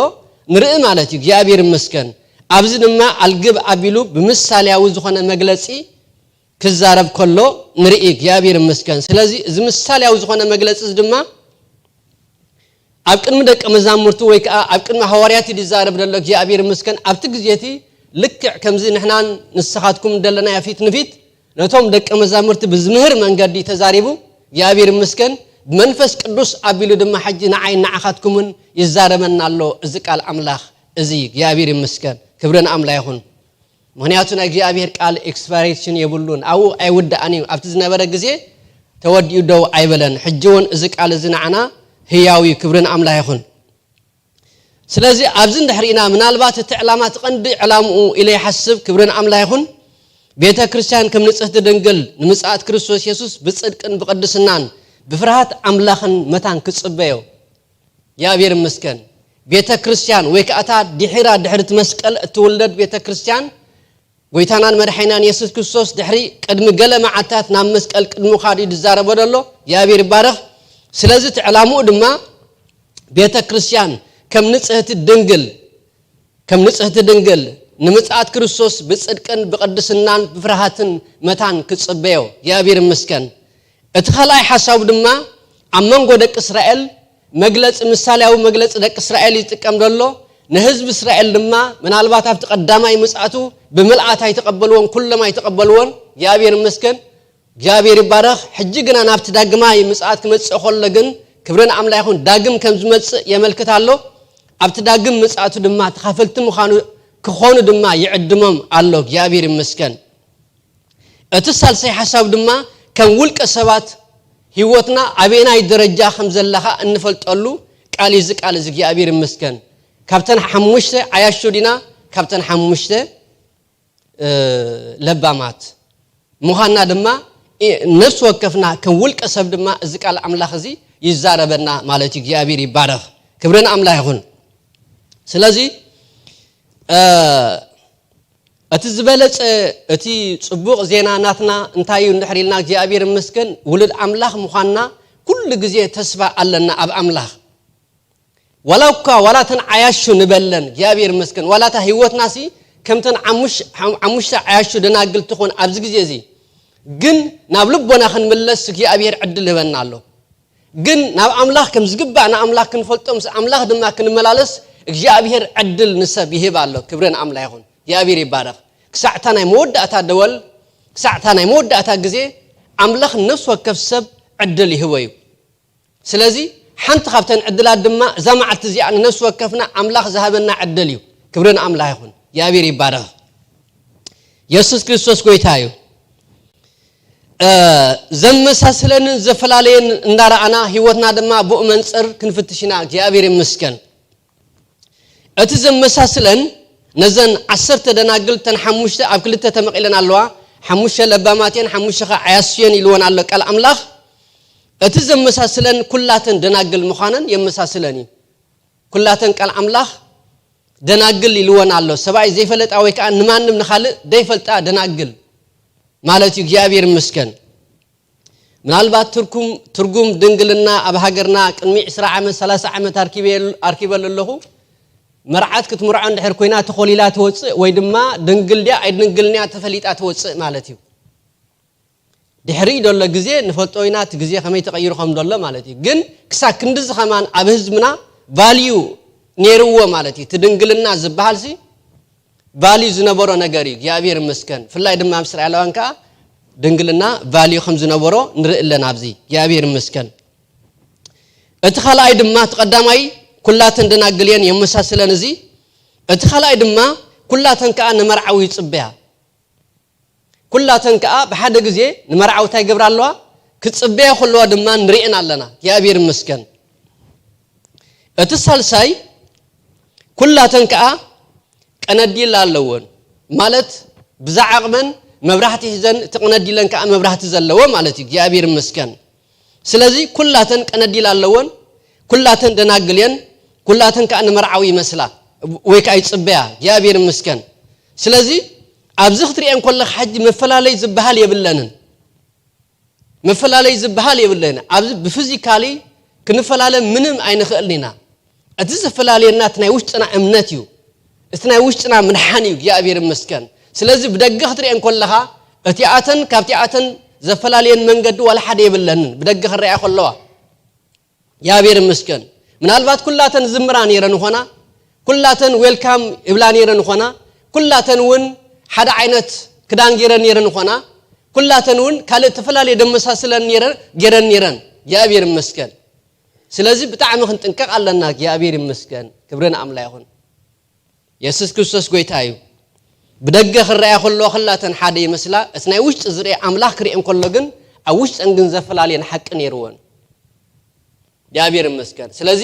ንርኢ ማለት እዩ። እግዚኣብሔር ይመስገን። ኣብዚ ድማ ኣልግብ ኣቢሉ ብምሳሌያዊ ዝኾነ መግለፂ ክዛረብ ከሎ ንርኢ። እግዚኣብሔር ይመስገን። ስለዚ እዚ ምሳሌያዊ ዝኾነ መግለፂ እዚ ድማ ኣብ ቅድሚ ደቂ መዛሙርቲ ወይ ከዓ ኣብ ቅድሚ ሃዋርያት እዩ ዝዛረብ ዘሎ እግዚኣብሔር ይመስገን። ኣብቲ ግዜ እቲ ልክዕ ከምዚ ንሕናን ንስኻትኩም ደለናዮ ፊት ንፊት ነቶም ደቂ መዛሙርቲ ብዝምህር መንገዲ ተዛሪቡ እግዚኣብሔር ይመስገን። ብመንፈስ ቅዱስ ኣቢሉ ድማ ሕጂ ንዓይ ንዓኻትኩምን ይዛረበና ኣሎ እዚ ቃል ኣምላኽ እዚ። እግዚኣብሔር ይመስገን። ክብሪ ንኣምላኽ ይኹን። ምኽንያቱ ናይ እግዚኣብሔር ቃል ኤክስፓይሬሽን የብሉን፣ ኣብኡ ኣይውዳእን እዩ። ኣብቲ ዝነበረ ግዜ ተወዲኡ ደው ኣይበለን። ሕጂ እውን እዚ ቃል እዚ ንዓና ህያው እዩ። ክብሪ ንኣምላኽ ይኹን። ስለዚ ኣብዚ እንድሕር ኢና ምናልባት እቲ ዕላማ እቲ ቀንዲ ዕላምኡ ኢለ ይሓስብ። ክብሪ ንኣምላኽ ይኹን። ቤተ ክርስቲያን ከም ንጽህቲ ድንግል ንምጽኣት ክርስቶስ የሱስ ብጽድቅን ብቕድስናን ብፍርሃት ኣምላኽን መታን ክጽበዮ እግዚኣብሔር ይመስገን። ቤተ ክርስቲያን ወይ ከዓ እታ ድሒራ ድሕሪ እቲ መስቀል እትውለድ ቤተ ክርስቲያን ጎይታናን መድሓኒናን የሱስ ክርስቶስ ድሕሪ ቅድሚ ገለ መዓልታት ናብ መስቀል ቅድሚ ምኻዱ እዩ ዝዛረቦ ዘሎ። እግዚኣብሔር ይባረኽ። ስለዚ እቲ ዕላምኡ ድማ ቤተ ክርስቲያን ከም ንጽህቲ ድንግል ከም ንጽህቲ ድንግል ንምጽኣት ክርስቶስ ብጽድቅን ብቕድስናን ብፍርሃትን መታን ክጽበዮ እግዚኣብሔር ይመስገን። እቲ ካልኣይ ሓሳቡ ድማ ኣብ መንጎ ደቂ እስራኤል መግለጺ ምሳሌያዊ መግለጺ ደቂ እስራኤል ይጥቀም ዘሎ። ንህዝቢ እስራኤል ድማ ምናልባት ኣብቲ ቀዳማይ ምጽኣቱ ብምልኣት ኣይተቐበልዎን፣ ኩሎም ኣይተቐበልዎን። እግዚኣብሔር ይመስገን። እግዚኣብሔር ይባረኽ። ሕጂ ግና ናብቲ ዳግማይ ምጽኣት ክመጽእ ከሎ ግን ክብርን ኣምላኽ ይኹን፣ ዳግም ከም ዝመጽእ የመልክት ኣሎ። ኣብቲ ዳግም ምጽኣቱ ድማ ተኻፈልቲ ምዃኑ ክኾኑ ድማ ይዕድሞም ኣሎ። እግዚኣብሔር ይመስገን። እቲ ሳልሳይ ሓሳብ ድማ ከም ውልቀ ሰባት ህይወትና ኣበየናይ ደረጃ ከም ዘለኻ እንፈልጠሉ ቃል እዩ። እዚ ቃል እዚ እግዚኣብሔር ይመስገን። ካብተን ሓሙሽተ ዓያሹ ዲና፣ ካብተን ሓሙሽተ እ፣ ለባማት ምዃንና ድማ እ፣ ነፍሲ ወከፍና ከም ውልቀ ሰብ ድማ እዚ ቃል ኣምላኽ እዚ ይዛረበና ማለት እዩ። እግዚኣብሔር ይባረኽ። ክብርን ኣምላኽ ይኹን። ስለዚ እ፣ እቲ ዝበለጸ፣ እቲ ጽቡቕ ዜና ናትና እንታይ እዩ እንድሕር ኢልና፣ እግዚኣብሔር ይመስገን፣ ውሉድ ኣምላኽ ምዃንና ኩሉ ግዜ ተስፋ ኣለና ኣብ ኣምላኽ። ዋላ እኳ፣ ዋላ እተን ዓያሹ ንበለን፣ እግዚኣብሔር ይመስገን፣ ዋላ እታ ህይወትናሲ ከምተን ዓሙሽ-፣ ዓም-፣ ዓሙሽተ ዓያሹ ደናግል ትኾን ኣብዚ ግዜ እዚ፣ ግን ናብ ልቦና ክንምለስ እግዚኣብሔር ዕድል ይህበና ኣሎ። ግን ናብ ኣምላኽ ከም ዝግባእ ንኣምላኽ ክንፈልጦ፣ ምስ ኣምላኽ ድማ ክንመላለስ እግዚኣብሔር ዕድል ንሰብ ይህብ ኣሎ። ክብሪ ንኣምላኽ ይኹን። እግዚኣብሔር ይባረኽ። ክሳዕ እታ ናይ መወዳእታ ደወል፣ ክሳዕ እታ ናይ መወዳእታ ግዜ ኣምላኽ ንነፍሲ ወከፍ ሰብ ዕድል ይህቦ እዩ። ስለዚ ሓንቲ ካብተን ዕድላት ድማ እዛ መዓልቲ እዚኣ ንነፍሲ ወከፍና ኣምላኽ ዝሃበና ዕድል እዩ። ክብሪ ንኣምላኽ ይኹን። እግዚኣብሔር ይባረኽ። የሱስ ክርስቶስ ጎይታ እዩ። እ፣ ዘመሳስለንን ዘፈላለየን እንዳረኣና ህይወትና ድማ ብኡ መንጽር ክንፍትሽ ኢና። እግዚኣብሔር ይመስገን። እቲ ዘመሳስለን ነዘን ዓሰርተ ደናግል፣ እተን ሓሙሽተ ኣብ ክልተ ተመቒለን ኣለዋ። ሓሙሽተ ለባማት እየን፣ ሓሙሽተ ኸዓ ዓያሱ እየን ኢልወን ኣሎ ቃል ኣምላኽ። እቲ ዘመሳስለን ኩላተን ደናግል ምዃነን የመሳስለን እዩ። ኩላተን ቃል ኣምላኽ ደናግል ኢልወን ኣሎ። ሰብኣይ ዘይፈለጣ ወይ ከዓ ንማንም ንኻልእ ዘይፈልጣ ደናግል ማለት እዩ። እግዚኣብሔር ይመስገን። ምናልባት ትርጉም፣ ትርጉም ድንግልና ኣብ ሃገርና ቅድሚ ዕስራ ዓመት፣ ሰላሳ ዓመት ኣርኪበ-፣ ኣርኪበሉ ኣለኹ። መርዓት ክትምርዖ እንድሕር ኮይና ተኾሊላ ትወፅእ ወይ ድማ ድንግል ድያ ኣይድንግልን እያ ተፈሊጣ ትወፅእ ማለት እዩ። ድሕሪ ዘሎ ግዜ ንፈልጦ ኢና፣ እቲ ግዜ ከመይ ተቐይሩ ከም ዘሎ ማለት እዩ። ግን ክሳብ ክንድዚ ከማን ኣብ ህዝብና ቫልዩ ነይርዎ ማለት እዩ። እቲ ድንግልና ዝበሃል ሲ ቫልዩ ዝነበሮ ነገር እዩ። እግዚኣብሔር ይመስገን። ብፍላይ ድማ ኣብ እስራኤላውያን ከዓ ድንግልና ቫልዩ ከም ዝነበሮ ንርኢ ኣለና ኣብዚ። እግዚኣብሔር ይመስገን። እቲ ካልኣይ ድማ፣ እቲ ቀዳማይ ኩላተን ደናግል እየን የመሳስለን እዚ። እቲ ካልኣይ ድማ ኩላተን ከዓ ንመርዓዊ ይጽበያ። ኩላተን ከዓ ብሓደ ግዜ ንመርዓዊ እንታይ ይገብራ ኣለዋ? ክጽበያ ከለዋ ድማ ንርእየን ኣለና። እግዚኣብሔር ይመስገን። እቲ ሳልሳይ ኩላተን ከዓ ቀነዲል ኣለወን። ማለት ብዛ ዓቕመን መብራህቲ ሒዘን፣ እቲ ቀነዲለን ከዓ መብራህቲ ዘለዎ ማለት እዩ። እግዚኣብሔር ይመስገን። ስለዚ ኩላተን ቀነዲል ኣለወን፣ ኩላተን ደናግል እየን፣ ኩላተን ከዓ ንመርዓዊ ይመስላ ወይ ከዓ ይጽበያ። እግዚኣብሔር ይመስገን። ስለዚ ኣብዚ ክትሪኤን ከለኻ ሕጂ መፈላለይ ዝበሃል የብለንን። መፈላለይ ዝበሃል የብለንን። ኣብዚ ብፊዚካሊ ክንፈላለ ምንም ኣይንኽእልን ኢና። እቲ ዝፈላለየና እቲ ናይ ውሽጥና እምነት እዩ። እቲ ናይ ውሽጥና ምድሓን እዩ። እግዚኣብሔር ይመስገን። ስለዚ ብደገ ክትሪኤን ከለኻ እቲኣተን ካብቲኣተን ዘፈላለየን መንገዲ ዋላ ሓደ የብለንን። ብደገ ክረኣያ ከለዋ እግዚኣብሔር ይመስገን። ምናልባት ኩላተን ዝምራ ነይረን ይኾና፣ ኩላተን ዌልካም ይብላ ነይረን ይኾና፣ ኩላተን እውን ሓደ ዓይነት ክዳን ገይረን ነይረን ይኾና፣ ኩላተን እውን ካልእ እተፈላለየ ደመሳስለን ነይረን፣ ገይረን ነይረን። እግዚኣብሔር ይመስገን። ስለዚ ብጣዕሚ ክንጥንቀቕ ኣለና። እግዚኣብሔር ይመስገን። ክብሪ ንኣምላኽ ይኹን። የሱስ ክርስቶስ ጎይታ እዩ። ብደገ ክረኣያ ከለዋ ኩላተን ሓደ ይመስላ፣ እቲ ናይ ውሽጢ ዝርአ ኣምላኽ ክርእየን ከሎ ግን ኣብ ውሽጠን ግን ዘፈላለየን ሓቂ ነይርወን። እግዚኣብሔር ይመስገን። ስለዚ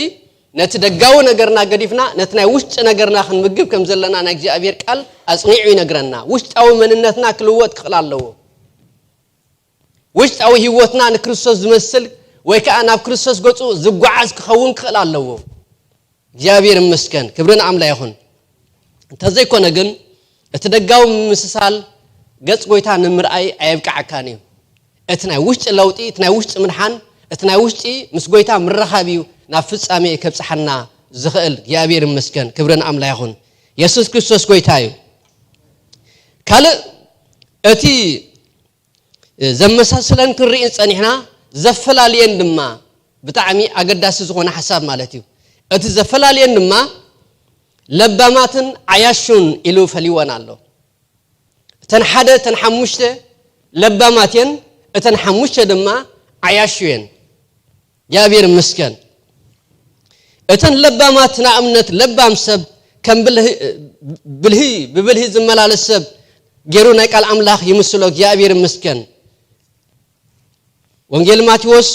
ነቲ ደጋዊ ነገርና ገዲፍና ነቲ ናይ ውሽጢ ነገርና ክንምግብ ከም ዘለና ናይ እግዚኣብሔር ቃል ኣጽኒዑ ይነግረና። ውሽጣዊ መንነትና ክልወጥ ክኽእል ኣለዎ። ውሽጣዊ ህይወትና ንክርስቶስ ዝመስል ወይ ከዓ ናብ ክርስቶስ ገጹ ዝጓዓዝ ክኸውን ክኽእል ኣለዎ። እግዚኣብሔር ይመስገን። ክብሪ ንኣምላኽ ይኹን። እንተዘይኮነ ግን እቲ ደጋዊ ምምስሳል ገጽ ጎይታ ንምርኣይ ኣየብቅዓካን እዩ። እቲ ናይ ውሽጢ ለውጢ፣ እቲ ናይ ውሽጢ ምድሓን፣ እቲ ናይ ውሽጢ ምስ ጎይታ ምርኻብ እዩ ናብ ፍጻሜ ከብጽሓና ዝኽእል። እግዚኣብሔር ይመስገን። ክብሪ ንኣምላኽ ይኹን። የሱስ ክርስቶስ ጎይታ እዩ። ካልእ እቲ ዘመሳስለን ክንርኢን ጸኒሕና፣ ዘፈላልየን ድማ ብጣዕሚ ኣገዳሲ ዝኾነ ሓሳብ ማለት እዩ። እቲ ዘፈላልየን ድማ ለባማትን ዓያሹን ኢሉ ፈልይወን ኣሎ። እተን ሓደ፣ እተን ሓሙሽተ ለባማት እየን፣ እተን ሓሙሽተ ድማ ዓያሹ እየን። እግዚኣብሔር ይመስገን። እተን ለባማት ንኣብነት ለባም ሰብ ከም ብልሂ ብልሂ ብብልሂ ዝመላለስ ሰብ ገይሩ ናይ ቃል ኣምላኽ ይምስሎ። እግዚኣብሔር ይመስገን። ወንጌል ማቴዎስ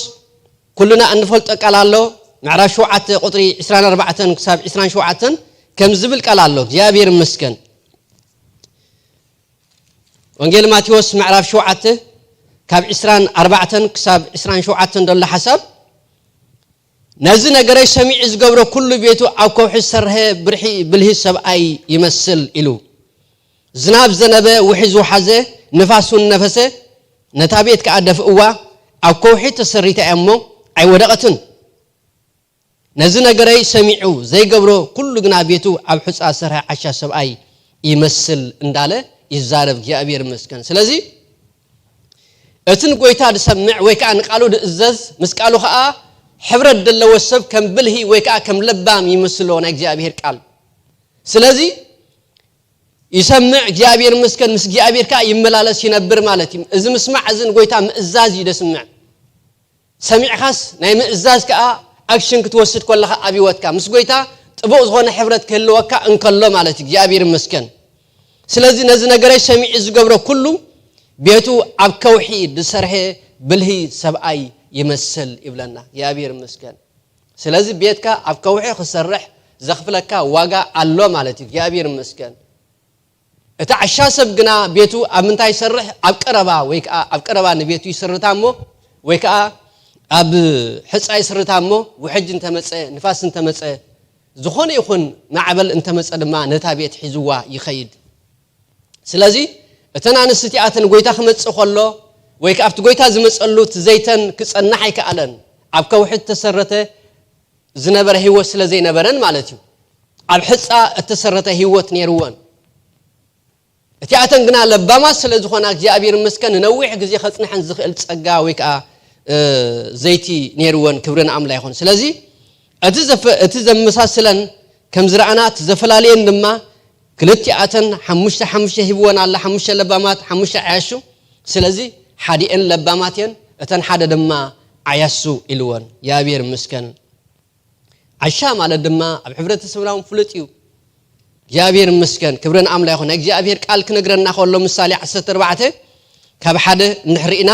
ኩልና እንፈልጦ ቃል ኣሎ። ምዕራፍ ሸውዓተ ቁጥሪ ዕስራን ኣርባዕተን ክሳብ ዕስራን ሸውዓተን ከም ዝብል ቃል ኣሎ። እግዚኣብሔር ይመስገን። ወንጌል ማቴዎስ ምዕራፍ ሸውዓተ ካብ ዕስራን ኣርባዕተን ክሳብ ዕስራን ሸውዓተን ዘሎ ሓሳብ፣ ነዚ ነገረይ ሰሚዑ ዝገብሮ ኩሉ ቤቱ ኣብ ከውሒ ዝሰርሐ ብርሒ ብልሂ ሰብኣይ ይመስል ኢሉ። ዝናብ ዘነበ፣ ውሒ ዝወሓዘ፣ ንፋስ እውን ነፈሰ፣ ነታ ቤት ከኣ ደፍእዋ፣ ኣብ ከውሒ ተሰሪታ እያ እሞ ኣይወደቐትን። ነዚ ነገረይ ሰሚዑ ዘይገብሮ ኩሉ ግና ቤቱ ኣብ ሑጻ ዝሰርሐ ዓሻ ሰብኣይ ይመስል እንዳለ ይዛረብ። እግዚኣብሔር ይመስገን። ስለዚ እቲ ንጎይታ ዝሰምዕ ወይ ከኣ ንቃሉ ዝእዘዝ፣ ምስ ቃሉ ከኣ ሕብረት ዘለዎ ሰብ ከም ብልሂ ወይ ከኣ ከም ለባም ይመስሎ ናይ እግዚኣብሔር ቃል። ስለዚ ይሰምዕ፣ እግዚኣብሔር ይመስገን፣ ምስ እግዚኣብሔር ከኣ ይመላለስ ይነብር ማለት እዩ። እዚ ምስማዕ እዚ ንጎይታ ምእዛዝ እዩ ደስምዕ። ሰሚዕኻስ ናይ ምእዛዝ ከኣ ኣክሽን ክትወስድ ከለኻ ኣብ ህይወትካ ምስ ጎይታ ጥቡቕ ዝኾነ ሕብረት ክህልወካ እንከሎ ማለት እዩ። እግዚኣብሔር ይመስገን። ስለዚ ነዚ ነገረይ ሰሚዑ ዝገብሮ ኩሉ ቤቱ ኣብ ከውሒ ዝሰርሐ ብልሂ ሰብኣይ ይመስል ይብለና። እግዚኣብሔር ይመስገን። ስለዚ ቤትካ ኣብ ከውሒ ክሰርሕ ዘኽፍለካ ዋጋ ኣሎ ማለት እዩ። እግዚኣብሔር ይመስገን። እቲ ዓሻ ሰብ ግና ቤቱ ኣብ ምንታይ ይሰርሕ? ኣብ ቀረባ ወይ ከኣ ኣብ ቀረባ ንቤቱ ይስርታ እሞ ወይ ከኣ ኣብ ሕጻ ይስርታ እሞ ውሕጅ እንተመጸ፣ ንፋስ እንተመጸ፣ ዝኾነ ይኹን ማዕበል እንተመጸ ድማ ነታ ቤት ሒዝዋ ይኸይድ። ስለዚ እተን ኣንስቲ እቲኣተን ጎይታ ክመጽእ ከሎ ወይ ከኣ ኣብቲ ጎይታ ዝመጸሉ እቲ ዘይተን ክጸንሕ ኣይከኣለን። ኣብ ከውሒ እተሰረተ ዝነበረ ህይወት ስለ ዘይነበረን ማለት እዩ። ኣብ ሕጻ እተሰረተ ህይወት ነይርወን። እቲኣተን ግና ለባማት ስለ ዝኾና እግዚኣብሔር ይመስገን ንነዊሕ ግዜ ከጽንሐን ዝኽእል ጸጋ ወይ ከኣ እ፣ ዘይቲ ነይርወን። ክብሪ ንኣምላ ይኹን። ስለዚ እቲ ዘፈ- እቲ ዘመሳስለን ከም ዝረኣና እቲ ዘፈላለየን ድማ ክልቲኣተን ሓሙሽተ ሓሙሽተ ሂብወን ኣላ። ሓሙሽተ ለባማት ሓሙሽተ ዓያሹ። ስለዚ ሓዲኤን ለባማት እየን፣ እተን ሓደ ድማ ዓያሱ ኢልወን። እግዚኣብሔር ይመስገን። ዓሻ ማለት ድማ ኣብ ሕብረተሰብና እውን ፍሉጥ እዩ። እግዚኣብሔር ይመስገን፣ ክብሪ ንኣምላ ይኹን። ናይ እግዚኣብሔር ቃል ክነግረና ከሎ ምሳሌ ዓሰርተ ኣርባዕተ ካብ ሓደ እንድሕር ኢና፣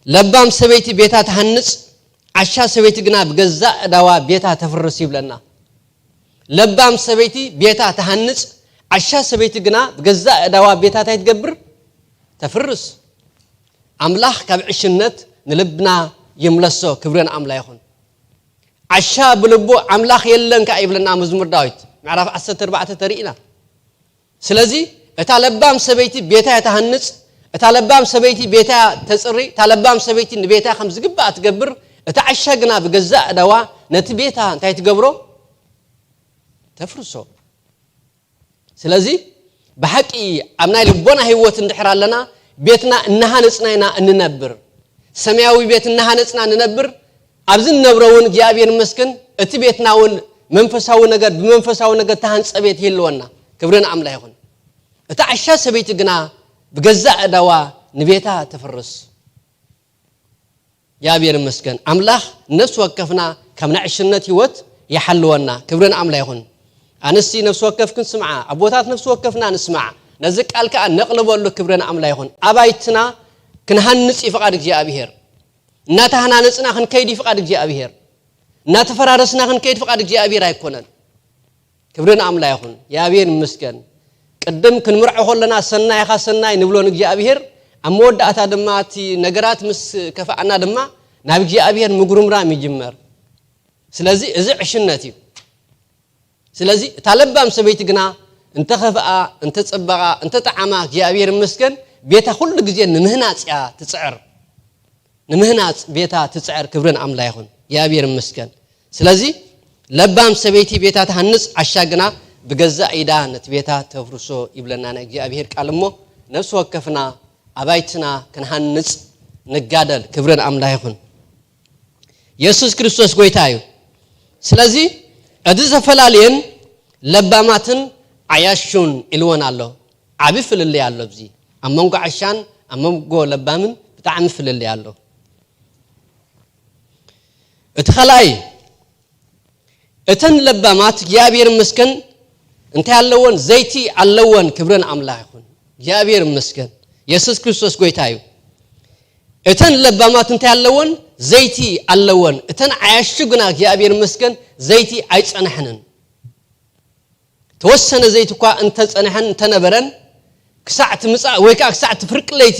ለባም ሰበይቲ ቤታ ትሃንጽ፣ ዓሻ ሰበይቲ ግና ብገዛእ እዳዋ ቤታ ተፍርስ ይብለና። ለባም ሰበይቲ ቤታ ትሃንጽ፣ ዓሻ ሰበይቲ ግና ብገዛእ እዳዋ ቤታ እንታይ ትገብር? ተፍርስ። ኣምላኽ ካብ ዕሽነት ንልብና ይምለሶ። ክብሪ ንኣምላ ይኹን። ዓሻ ብልቡ ኣምላኽ የለን ከኣ ይብለና መዝሙር ዳዊት ምዕራፍ ዓሰርተ ኣርባዕተ ተሪእና። ስለዚ እታ ለባም ሰበይቲ ቤታ እያ ትሃንጽ፣ እታ ለባም ሰበይቲ ቤታ እያ ተጽሪ፣ እታ ለባም ሰበይቲ ንቤታ ከም ዝግባእ ትገብር፣ እታ ዓሻ ግና ብገዛእ እዳዋ ነቲ ቤታ እንታይ ትገብሮ? ተፍርሶ። ስለዚ ብሓቂ ኣብ ናይ ልቦና ህይወት እንድሕር ኣለና፣ ቤትና እናሃነጽና ኢና እንነብር። ሰማያዊ ቤት እናሃነጽና ንነብር። ኣብዚ ንነብሮ እውን እግዚኣብሔር ይመስገን፣ እቲ ቤትና እውን መንፈሳዊ ነገር፣ ብመንፈሳዊ ነገር ተሃንጸ ቤት ይህልወና። ክብሪ ንኣምላ ይኹን። እታ ዓሻ ሰበይቲ ግና ብገዛእ እዳዋ ንቤታ ተፍርስ። እግዚኣብሔር ይመስገን። ኣምላኽ ነፍሲ ወከፍና ካብ ናይ ዕሽነት ህይወት ይሓልወና። ክብሪ ንኣምላ ይኹን። ኣንስቲ ነፍሲ ወከፍክን ስምዓ፣ ኣቦታት ነፍሲ ወከፍና ንስማዕ። ነዚ ቃል ከኣ ነቕልበሉ። ክብሪ ንኣምላ ይኹን። ኣባይትና ክንሃንጽ እዩ ፍቓድ እግዚኣብሔር። እናተሃናነጽና ክንከይድ እዩ ፍቓድ እግዚኣብሔር። እናተፈራረስና ክንከይድ ፍቓድ እግዚኣብሔር ኣይኮነን። ክብሪ ንኣምላ ይኹን። እግዚኣብሔር ይመስገን። ቅድም ክንምርዖ ከለና ሰናይ ኢኻ ሰናይ ንብሎ ንእግዚኣብሔር፣ ኣብ መወዳእታ ድማ እቲ ነገራት ምስ ከፍኣና ድማ ናብ እግዚኣብሔር ምጉርምራም ይጅመር። ስለዚ እዚ ዕሽነት እዩ። ስለዚ እታ ለባም ሰበይቲ ግና እንተኸፍኣ፣ እንተጸበቓ፣ እንተጠዓማ እግዚኣብሔር ይመስገን ቤታ ኩሉ ግዜ ንምህናጽ እያ ትጽዕር። ንምህናጽ ቤታ ትጽዕር። ክብሪ ንኣምላ ይኹን። እግዚኣብሔር ይመስገን። ስለዚ ለባም ሰበይቲ ቤታ ትሃንጽ፣ ዓሻ ግና ብገዛእ ኢዳ ነቲ ቤታ ተፍርሶ ይብለና ናይ እግዚኣብሔር ቃል። እሞ ነፍሲ ወከፍና ኣባይትና ክንሃንጽ ንጋደል። ክብሪ ንኣምላ ይኹን። የሱስ ክርስቶስ ጎይታ እዩ። ስለዚ እቲ ዘፈላልየን ለባማትን ዓያሹን ኢልወን ኣሎ። ዓቢ ፍልልይ ኣሎ ኣብዚ። ኣብ መንጎ ዓሻን ኣብ መንጎ ለባምን ብጣዕሚ ፍልልይ ኣሎ። እቲ ኸልኣይ፣ እተን ለባማት እግዚኣብሔር ይመስገን እንታይ ኣለወን? ዘይቲ ኣለወን። ክብረን ኣምላኽ ይኹን። እግዚኣብሔር ይመስገን። የሱስ ክርስቶስ ጎይታ እዩ። እተን ለባማት እንታይ ኣለወን? ዘይቲ ኣለወን። እተን ዓያሹ ግና እግዚኣብሔር ይመስገን ዘይቲ ኣይጸናሕንን። ተወሰነ ዘይቲ እኳ እንተጸንሐን እንተነበረን ክሳዕ እቲ ምጻእ ወይ ከዓ ክሳዕ እቲ ፍርቂ ለይቲ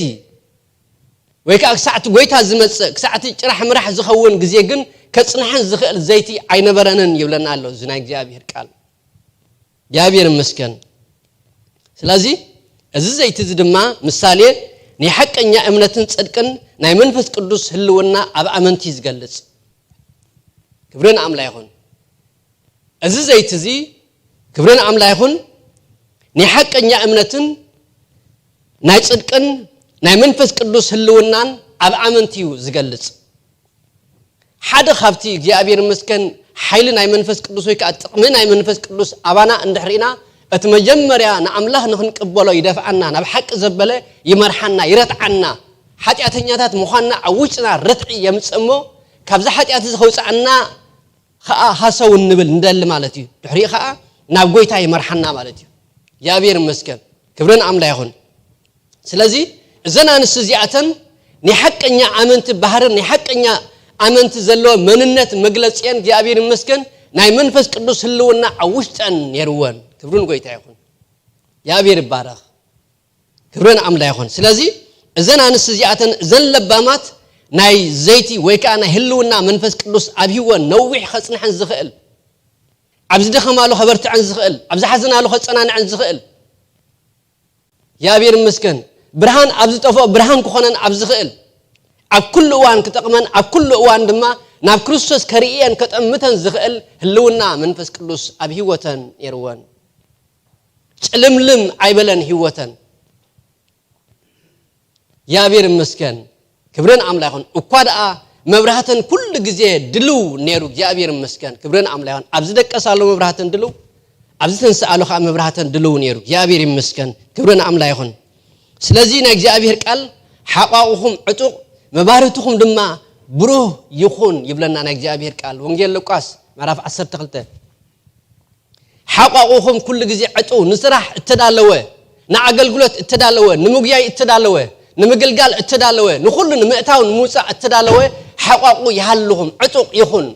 ወይ ከዓ ክሳዕ እቲ ጎይታ ዝመጽእ ክሳዕ እቲ ጭራሕ ምራሕ ዝኸውን ግዜ ግን ከጽንሐን ዝኽእል ዘይቲ ኣይነበረንን ይብለና ኣሎ እዚ ናይ እግዚኣብሔር ቃል። እግዚኣብሔር ይመስገን። ስለዚ እዚ ዘይቲ እዚ ድማ ምሳሌ ናይ ሓቀኛ እምነትን ጽድቅን ናይ መንፈስ ቅዱስ ህልውና ኣብ ኣመንቲ ዝገልጽ። ክብርን ኣምላ ይኹን። እዚ ዘይቲ እዚ ክብርን ኣምላ ይኹን ናይ ሓቀኛ እምነትን ናይ ጽድቅን ናይ መንፈስ ቅዱስ ህልውናን ኣብ ኣመንቲ እዩ ዝገልጽ። ሓደ ካብቲ እግዚኣብሔር ይመስገን ሓይሊ ናይ መንፈስ ቅዱስ ወይ ከዓ ጥቕሚ ናይ መንፈስ ቅዱስ ኣባና እንድሕር ኢና እቲ መጀመርያ ንኣምላኽ ንኽንቅበሎ ይደፍኣና፣ ናብ ሓቂ ዘበለ ይመርሓና፣ ይረትዓና። ሓጢኣተኛታት ምዃንና ኣብ ውሽጥና ርትዒ የምጽእ እሞ ካብዚ ሓጢኣት እዚ ከውፅኣና ከዓ ሃሰው እንብል እንደሊ ማለት እዩ። ድሕሪኡ ከዓ ናብ ጎይታ ይመርሓና ማለት እዩ። እግዚኣብሔር ይመስገን። ክብርን ኣምላ ይኹን። ስለዚ እዘን ኣንስቲ እዚኣተን ናይ ሓቀኛ ኣመንቲ ባህርን ናይ ሓቀኛ ኣመንቲ ዘለዎ መንነት መግለፂአን እግዚኣብሔር ይመስገን ናይ መንፈስ ቅዱስ ህልውና ኣብ ውሽጠን ነይርወን። ክብርን ጎይታ ይኹን። እግዚኣብሔር ይባረኽ። ክብርን ኣምላ ይኹን። ስለዚ እዘን ኣንስቲ እዚኣተን እዘን ለባማት ናይ ዘይቲ ወይ ከዓ ናይ ህልውና መንፈስ ቅዱስ ኣብ ህይወን ነዊሕ ከጽንሐን ዝኽእል፣ ኣብ ዝደኸማሉ ከበርትዐን ዝኽእል፣ ኣብ ዝሓዘናሉ ከጸናንዐን ዝኽእል፣ እግዚኣብሔር ይመስገን፣ ብርሃን ኣብ ዝጠፍኦ ብርሃን ክኾነን ኣብ ዝኽእል፣ ኣብ ኩሉ እዋን ክጠቕመን፣ ኣብ ኩሉ እዋን ድማ ናብ ክርስቶስ ከርእየን ከጠምተን ዝኽእል ህልውና መንፈስ ቅዱስ ኣብ ህይወተን ነይርወን። ጭልምልም ኣይበለን ህይወተን። እግዚኣብሔር ይመስገን። ክብርን ኣምላ ይኹን። እኳ ደኣ መብራህተን ኩሉ ግዜ ድልው ነይሩ። እግዚኣብሔር ይመስገን። ክብርን ኣምላ ይኹን። ኣብ ዝደቀሳሉ መብራህተን ድልው፣ ኣብ ዝተንስኣሉ ከዓ መብራህተን ድልው ነይሩ። እግዚኣብሔር ይመስገን። ክብርን ኣምላ ይኹን። ስለዚ ናይ እግዚኣብሔር ቃል ሓቋቑኹም ዕጡቕ፣ መባርትኹም ድማ ብሩህ ይኹን ይብለና ናይ እግዚኣብሔር ቃል። ወንጌል ሉቃስ ምዕራፍ ዓሰርተ ክልተ። ሓቋቑኹም ኩሉ ግዜ ዕጡ፣ ንስራሕ እተዳለወ፣ ንኣገልግሎት እተዳለወ፣ ንምጉያይ እተዳለወ፣ ንምግልጋል እተዳለወ፣ ንኹሉ ንምእታው ንምውፃእ እተዳለወ ሓቋቑ ይሃልኹም፣ ዕጡቕ ይኹን።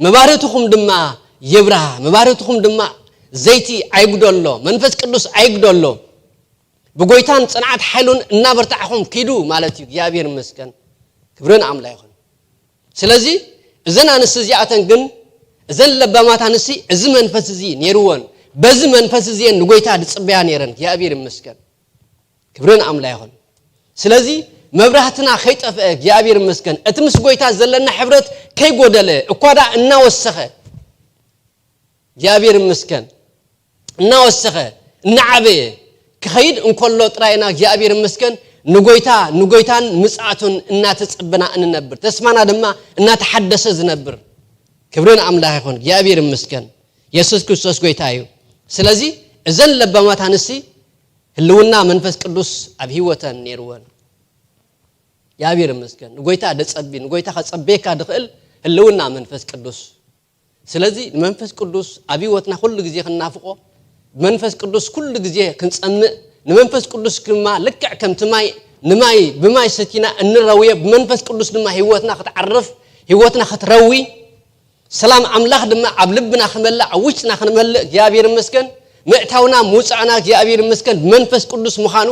መባርትኹም ድማ ይብራህ፣ መባርትኹም ድማ ዘይቲ ኣይጉደሎ፣ መንፈስ ቅዱስ ኣይጉደሎ። ብጎይታን ጽንዓት ሓይሉን እናበርታዕኹም ኪዱ ማለት እዩ። እግዚኣብሔር ይመስገን። ክብርን ኣምላ ይኹን። ስለዚ እዘን ኣንስቲ እዚኣተን ግን እዘን ለባማት ኣንስቲ እዚ መንፈስ እዚ ነይርወን፣ በዚ መንፈስ እዚ እየን ንጎይታ ዝጽበያ ነይረን። እግዚኣብሔር ይመስገን። ክብርን ኣምላ ይኹን። ስለዚ መብራህትና ከይጠፍአ እግዚኣብሔር ይመስገን። እቲ ምስ ጎይታ ዘለና ሕብረት ከይጎደለ እኳ ደኣ እናወሰኸ እግዚኣብሔር ይመስገን እናወሰኸ እናዓበየ ክኸይድ እንከሎ ጥራይ ኢና እግዚኣብሔር ይመስገን ንጎይታ ንጎይታን ምጽኣቱን እናተጸበና እንነብር። ተስፋና ድማ እናተሓደሰ ዝነብር። ክብርን ኣምላኽ ይኹን። እግዚኣብሔር ይመስገን። የሱስ ክርስቶስ ጎይታ እዩ። ስለዚ እዘን ለባማት ኣንስቲ ህልውና መንፈስ ቅዱስ ኣብ ህይወተን ነይርወን። እግዚኣብሔር ይመስገን። ንጎይታ ደጸቢ፣ ንጎይታ ከጸበየካ ድኽእል ህልውና መንፈስ ቅዱስ። ስለዚ ንመንፈስ ቅዱስ ኣብ ህይወትና ኩሉ ግዜ ክንናፍቆ፣ ብመንፈስ ቅዱስ ኩሉ ግዜ ክንጸምእ፣ ንመንፈስ ቅዱስ ድማ ልክዕ ከምቲ ማይ ንማይ ብማይ ሰቲና እንረውዮ፣ ብመንፈስ ቅዱስ ድማ ህይወትና ክትዓርፍ፣ ህይወትና ክትረዊ፣ ሰላም ኣምላኽ ድማ ኣብ ልብና ክመልእ፣ ኣብ ውሽጥና ክንመልእ እግዚኣብሔር ይመስገን። ምእታውና ምውጻእና እግዚኣብሔር ይመስገን ብመንፈስ ቅዱስ ምዃኑ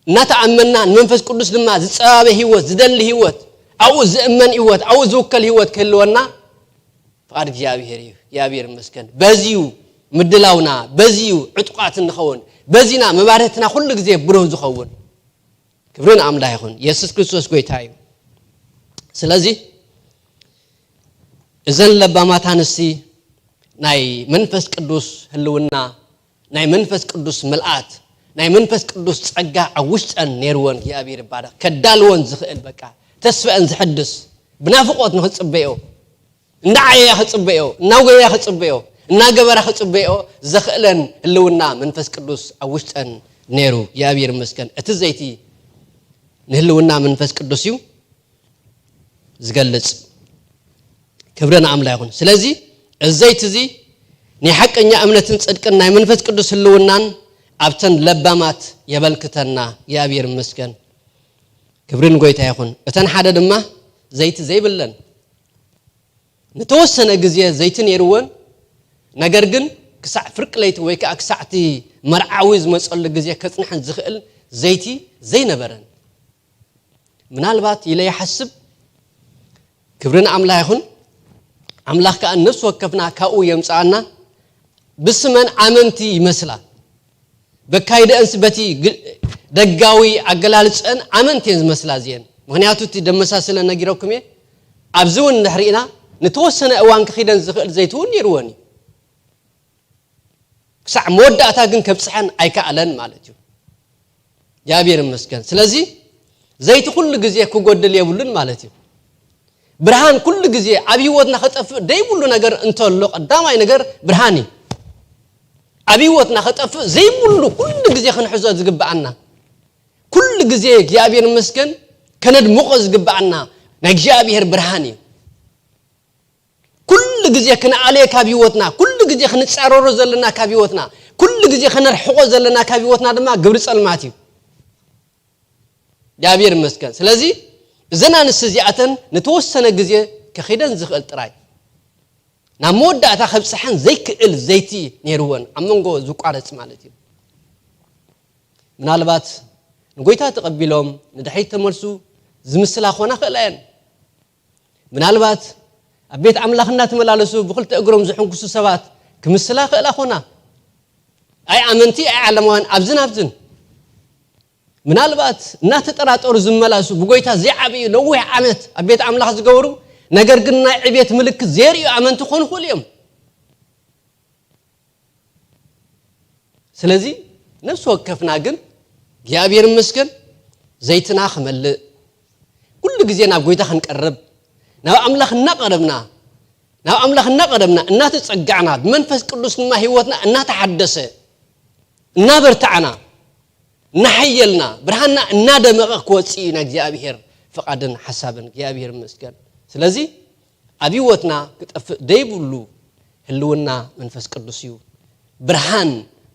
እናተኣመንና ንመንፈስ ቅዱስ ድማ ዝጸባበ ህይወት፣ ዝደሊ ህይወት፣ ኣብኡ ዝእመን ህይወት፣ ኣብኡ ዝውከል ህይወት ክህልወና ፍቓድ እግዚኣብሔር እዩ። እግዚኣብሔር ይመስገን። በዚዩ ምድላውና፣ በዚዩ ዕጡቓት እንኸውን፣ በዚና መባርህትና ኩሉ ግዜ ብሩህ ዝኸውን። ክብሪ ንኣምላኽ ይኹን። የሱስ ክርስቶስ ጎይታ እዩ። ስለዚ እዘን ለባማት ኣንስቲ ናይ መንፈስ ቅዱስ ህልውና፣ ናይ መንፈስ ቅዱስ ምልኣት፣ ናይ መንፈስ ቅዱስ ጸጋ ኣብ ውሽጠን ነይርወን። እግዚኣብሔር ይባረኽ። ከዳልወን ዝኽእል በቃ ተስፈአን ዝሕድስ ብናፍቖት ንኽጽበዮ፣ እንዳዓየያ ክጽበዮ፣ እናጎየያ ክጽበዮ፣ እናገበራ ክጽበዮ ዘኽእለን ህልውና መንፈስ ቅዱስ ኣብ ውሽጠን ነይሩ። እግዚኣብሔር ይመስገን። እቲ ዘይቲ ንህልውና መንፈስ ቅዱስ እዩ። ዝገልጽ። ክብሪ ንኣምላኽ ይኹን። ስለዚ እዚ ዘይቲ እዚ ናይ ሓቀኛ እምነትን ጽድቅን ናይ መንፈስ ቅዱስ ህልውናን ኣብተን ለባማት የበልክተና። እግዚኣብሔር ይመስገን። ክብሪ ንጎይታ ይኹን። እተን ሓደ ድማ ዘይቲ ዘይብለን፣ ንተወሰነ ግዜ ዘይቲ ነይርወን፣ ነገር ግን ክሳዕ ፍርቂ ለይቲ ወይ ከዓ ክሳዕ እቲ መርዓዊ ዝመፀሉ ግዜ ከፅንሐን ዝኽእል ዘይቲ ዘይነበረን። ምናልባት ኢለ ይሓስብ፣ ክብሪ ንኣምላኽ ይኹን። ኣምላኽ ከዓ ነፍሲ ወከፍና ካብኡ የምፅኣና። ብስመን ኣመንቲ ይመስላ፣ በካይደአንስ በቲ ግ- ደጋዊ ኣገላልፀን ኣመንቲ እየን ዝመስላ እዚአን። ምክንያቱ እቲ ደመሳስለ ነጊረኩም እየ። ኣብዚ እውን እንድሕር ኢና፣ ንተወሰነ እዋን ክኺደን ዝኽእል ዘይቲ እውን ነይርወን እዩ። ክሳዕ መወዳእታ ግን ከብፅሐን ኣይከኣለን ማለት እዩ። እግዚኣብሔር ይመስገን። ስለዚ ዘይቲ ኩሉ ግዜ ክጎድል የብሉን ማለት እዩ። ብርሃን ኩሉ ግዜ ኣብ ህይወትና ከጠፍእ ዘይብሉ ነገር እንተሎ፣ ቀዳማይ ነገር ብርሃን እዩ። ኣብ ህይወትና ከጠፍእ ዘይብሉ ኩሉ ግዜ ክንሕዞ ዝግብኣና፣ ኩሉ ግዜ እግዚኣብሔር ይመስገን ከነድምቆ ዝግብኣና ናይ እግዚኣብሔር ብርሃን እዩ። ኩሉ ግዜ ክንኣልየ ካብ ህይወትና፣ ኩሉ ግዜ ክንጻረሮ ዘለና ካብ ህይወትና፣ ኩሉ ግዜ ከነርሕቆ ዘለና ካብ ህይወትና ድማ ግብሪ ጸልማት እዩ። እግዚኣብሔር ይመስገን። ስለዚ እዘን ኣንስቲ እዚኣተን ንተወሰነ ግዜ ከኺደን ዝኽእል ጥራይ፣ ናብ መወዳእታ ከብጽሐን ዘይክእል ዘይቲ ነይርወን፣ ኣብ መንጎ ዝቋረጽ ማለት እዩ። ምናልባት ንጎይታ ተቐቢሎም ንድሕሪት ተመልሱ ዝምስላ ኮና ክእላ እየን። ምናልባት ኣብ ቤት ኣምላኽ እናተመላለሱ ብኽልተ እግሮም ዝሕንኩሱ ሰባት ክምስላ ክእላ ኮና። ኣይ ኣመንቲ፣ ኣይ ዓለማውያን፣ ኣብዝን ኣብዝን። ምናልባት እናተጠራጠሩ ዝመላሱ ብጎይታ ዘይዓብዩ ነዊሕ ዓመት ኣብ ቤት ኣምላኽ ዝገበሩ፣ ነገር ግን ናይ ዕቤት ምልክት ዘየርእዩ ኣመንቲ ክኾኑ ይኽእሉ እዮም። ስለዚ ነፍሲ ወከፍና ግን እግዚኣብሔር ይመስገን ዘይትና ክመልእ፣ ኩሉ ግዜ ናብ ጎይታ ክንቀርብ፣ ናብ ኣምላኽ እናቐረብና፣ ናብ ኣምላኽ እናቐረብና፣ እናተጸጋዕና፣ ብመንፈስ ቅዱስ ድማ ህይወትና እናተሓደሰ፣ እናበርታዕና፣ እናሓየልና፣ ብርሃንና እናደመቐ ክወጽእ እዩ ናይ እግዚኣብሔር ፍቓድን ሓሳብን። እግዚኣብሔር ይመስገን። ስለዚ ኣብ ህይወትና ክጠፍእ ዘይብሉ ህልውና መንፈስ ቅዱስ እዩ። ብርሃን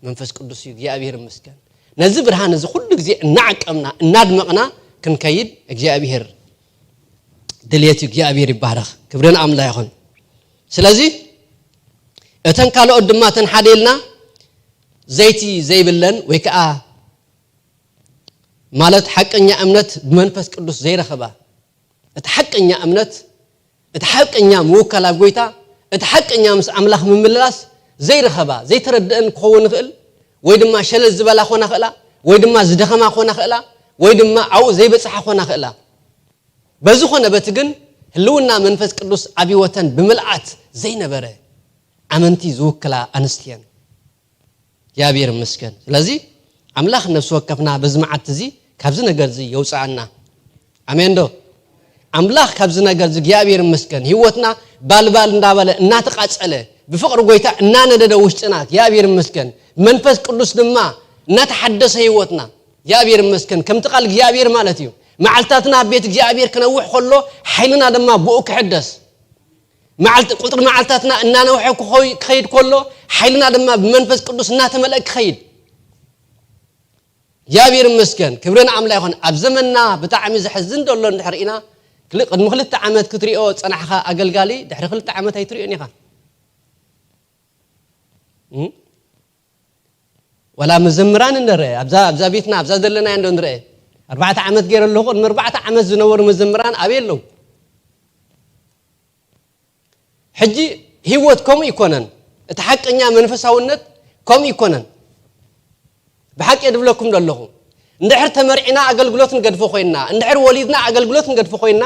መንፈስ ቅዱስ እዩ። እግዚኣብሔር ይመስገን። ነዚ ብርሃን እዚ ኩሉ ግዜ እናዓቀብና፣ እናድመቕና ክንከይድ እግዚኣብሔር ድልየት እዩ። እግዚኣብሔር ይባረኽ። ክብሪ ንኣምላኽ ይኹን። ስለዚ እተን ካልኦት ድማ እተን ሓደ ኢልና ዘይቲ ዘይብለን ወይ ከዓ ማለት ሓቀኛ እምነት ብመንፈስ ቅዱስ ዘይረኸባ፣ እቲ ሓቀኛ እምነት፣ እቲ ሓቀኛ ምውካል ኣብ ጎይታ፣ እቲ ሓቀኛ ምስ ኣምላኽ ምምልላስ ዘይረኸባ፣ ዘይተረድአን ክኸውን ይኽእል፣ ወይ ድማ ሸለል ዝበላ ኮና ክእላ፣ ወይ ድማ ዝደኸማ ኮና ክእላ፣ ወይ ድማ ኣብኡ ዘይበጽሓ ኮና ክእላ። በዚ ኮነ በቲ ግን ህልውና መንፈስ ቅዱስ ኣብ ህይወተን ብምልኣት ዘይነበረ ኣመንቲ ዝውክላ ኣንስትየን። እግዚኣብሔር ይመስገን። ስለዚ ኣምላኽ ነፍሲ ወከፍና በዚ መዓልቲ እዚ ካብዚ ነገር እዚ የውፅኣና። ኣሜን ዶ? ኣምላኽ ካብዚ ነገር እዚ እግዚኣብሔር ይመስገን። ህይወትና ባልባል እንዳበለ እናተቃጸለ ብፍቕሪ ጎይታ እናነደደ ውሽጥና እግዚኣብሔር ይመስገን። መንፈስ ቅዱስ ድማ እናተሓደሰ ህይወትና እግዚኣብሔር ይመስገን። ከምቲ ቃል እግዚኣብሔር ማለት እዩ። መዓልታትና ኣብ ቤት እግዚኣብሔር ክነውሕ ከሎ ሓይልና ድማ ብኡ ክሕደስ። መዓልቲ ቁጥሪ መዓልታትና እናነውሐ ክኸይ- ክኸይድ ከሎ ሓይልና ድማ ብመንፈስ ቅዱስ እናተመልአ ክኸይድ እግዚኣብሔር ይመስገን። ክብሪ ንኣምላኽ ይኹን። ኣብ ዘመንና ብጣዕሚ ዘሕዝን ዘሎ እንድሕር ኢና፣ ክል- ቅድሚ ክልተ ዓመት ክትሪኦ ጸናሕኻ ኣገልጋሊ ድሕሪ ክልተ ዓመት ኣይትሪኦን ኢኻ። እም? ዋላ መዘምራን እንረአ ኣብዛ ኣብዛ ቤትና ኣብዛ ዘለናያ እንዶ ንረአ። ኣርባዕተ ዓመት ገይረ ኣለኹ። ቅድሚ ኣርባዕተ ዓመት ዝነበሩ መዘምራን ኣበይ ኣለዉ? ሕጂ ህይወት ከምኡ ይኮነን። እቲ ሓቀኛ መንፈሳውነት ከምኡ ይኮነን። ብሓቂ ድብለኩም ዘለኹ፣ እንድሕር ተመርዒና ኣገልግሎት ንገድፎ ኮይና፣ እንድሕር ወሊድና ኣገልግሎት ንገድፎ ኮይና፣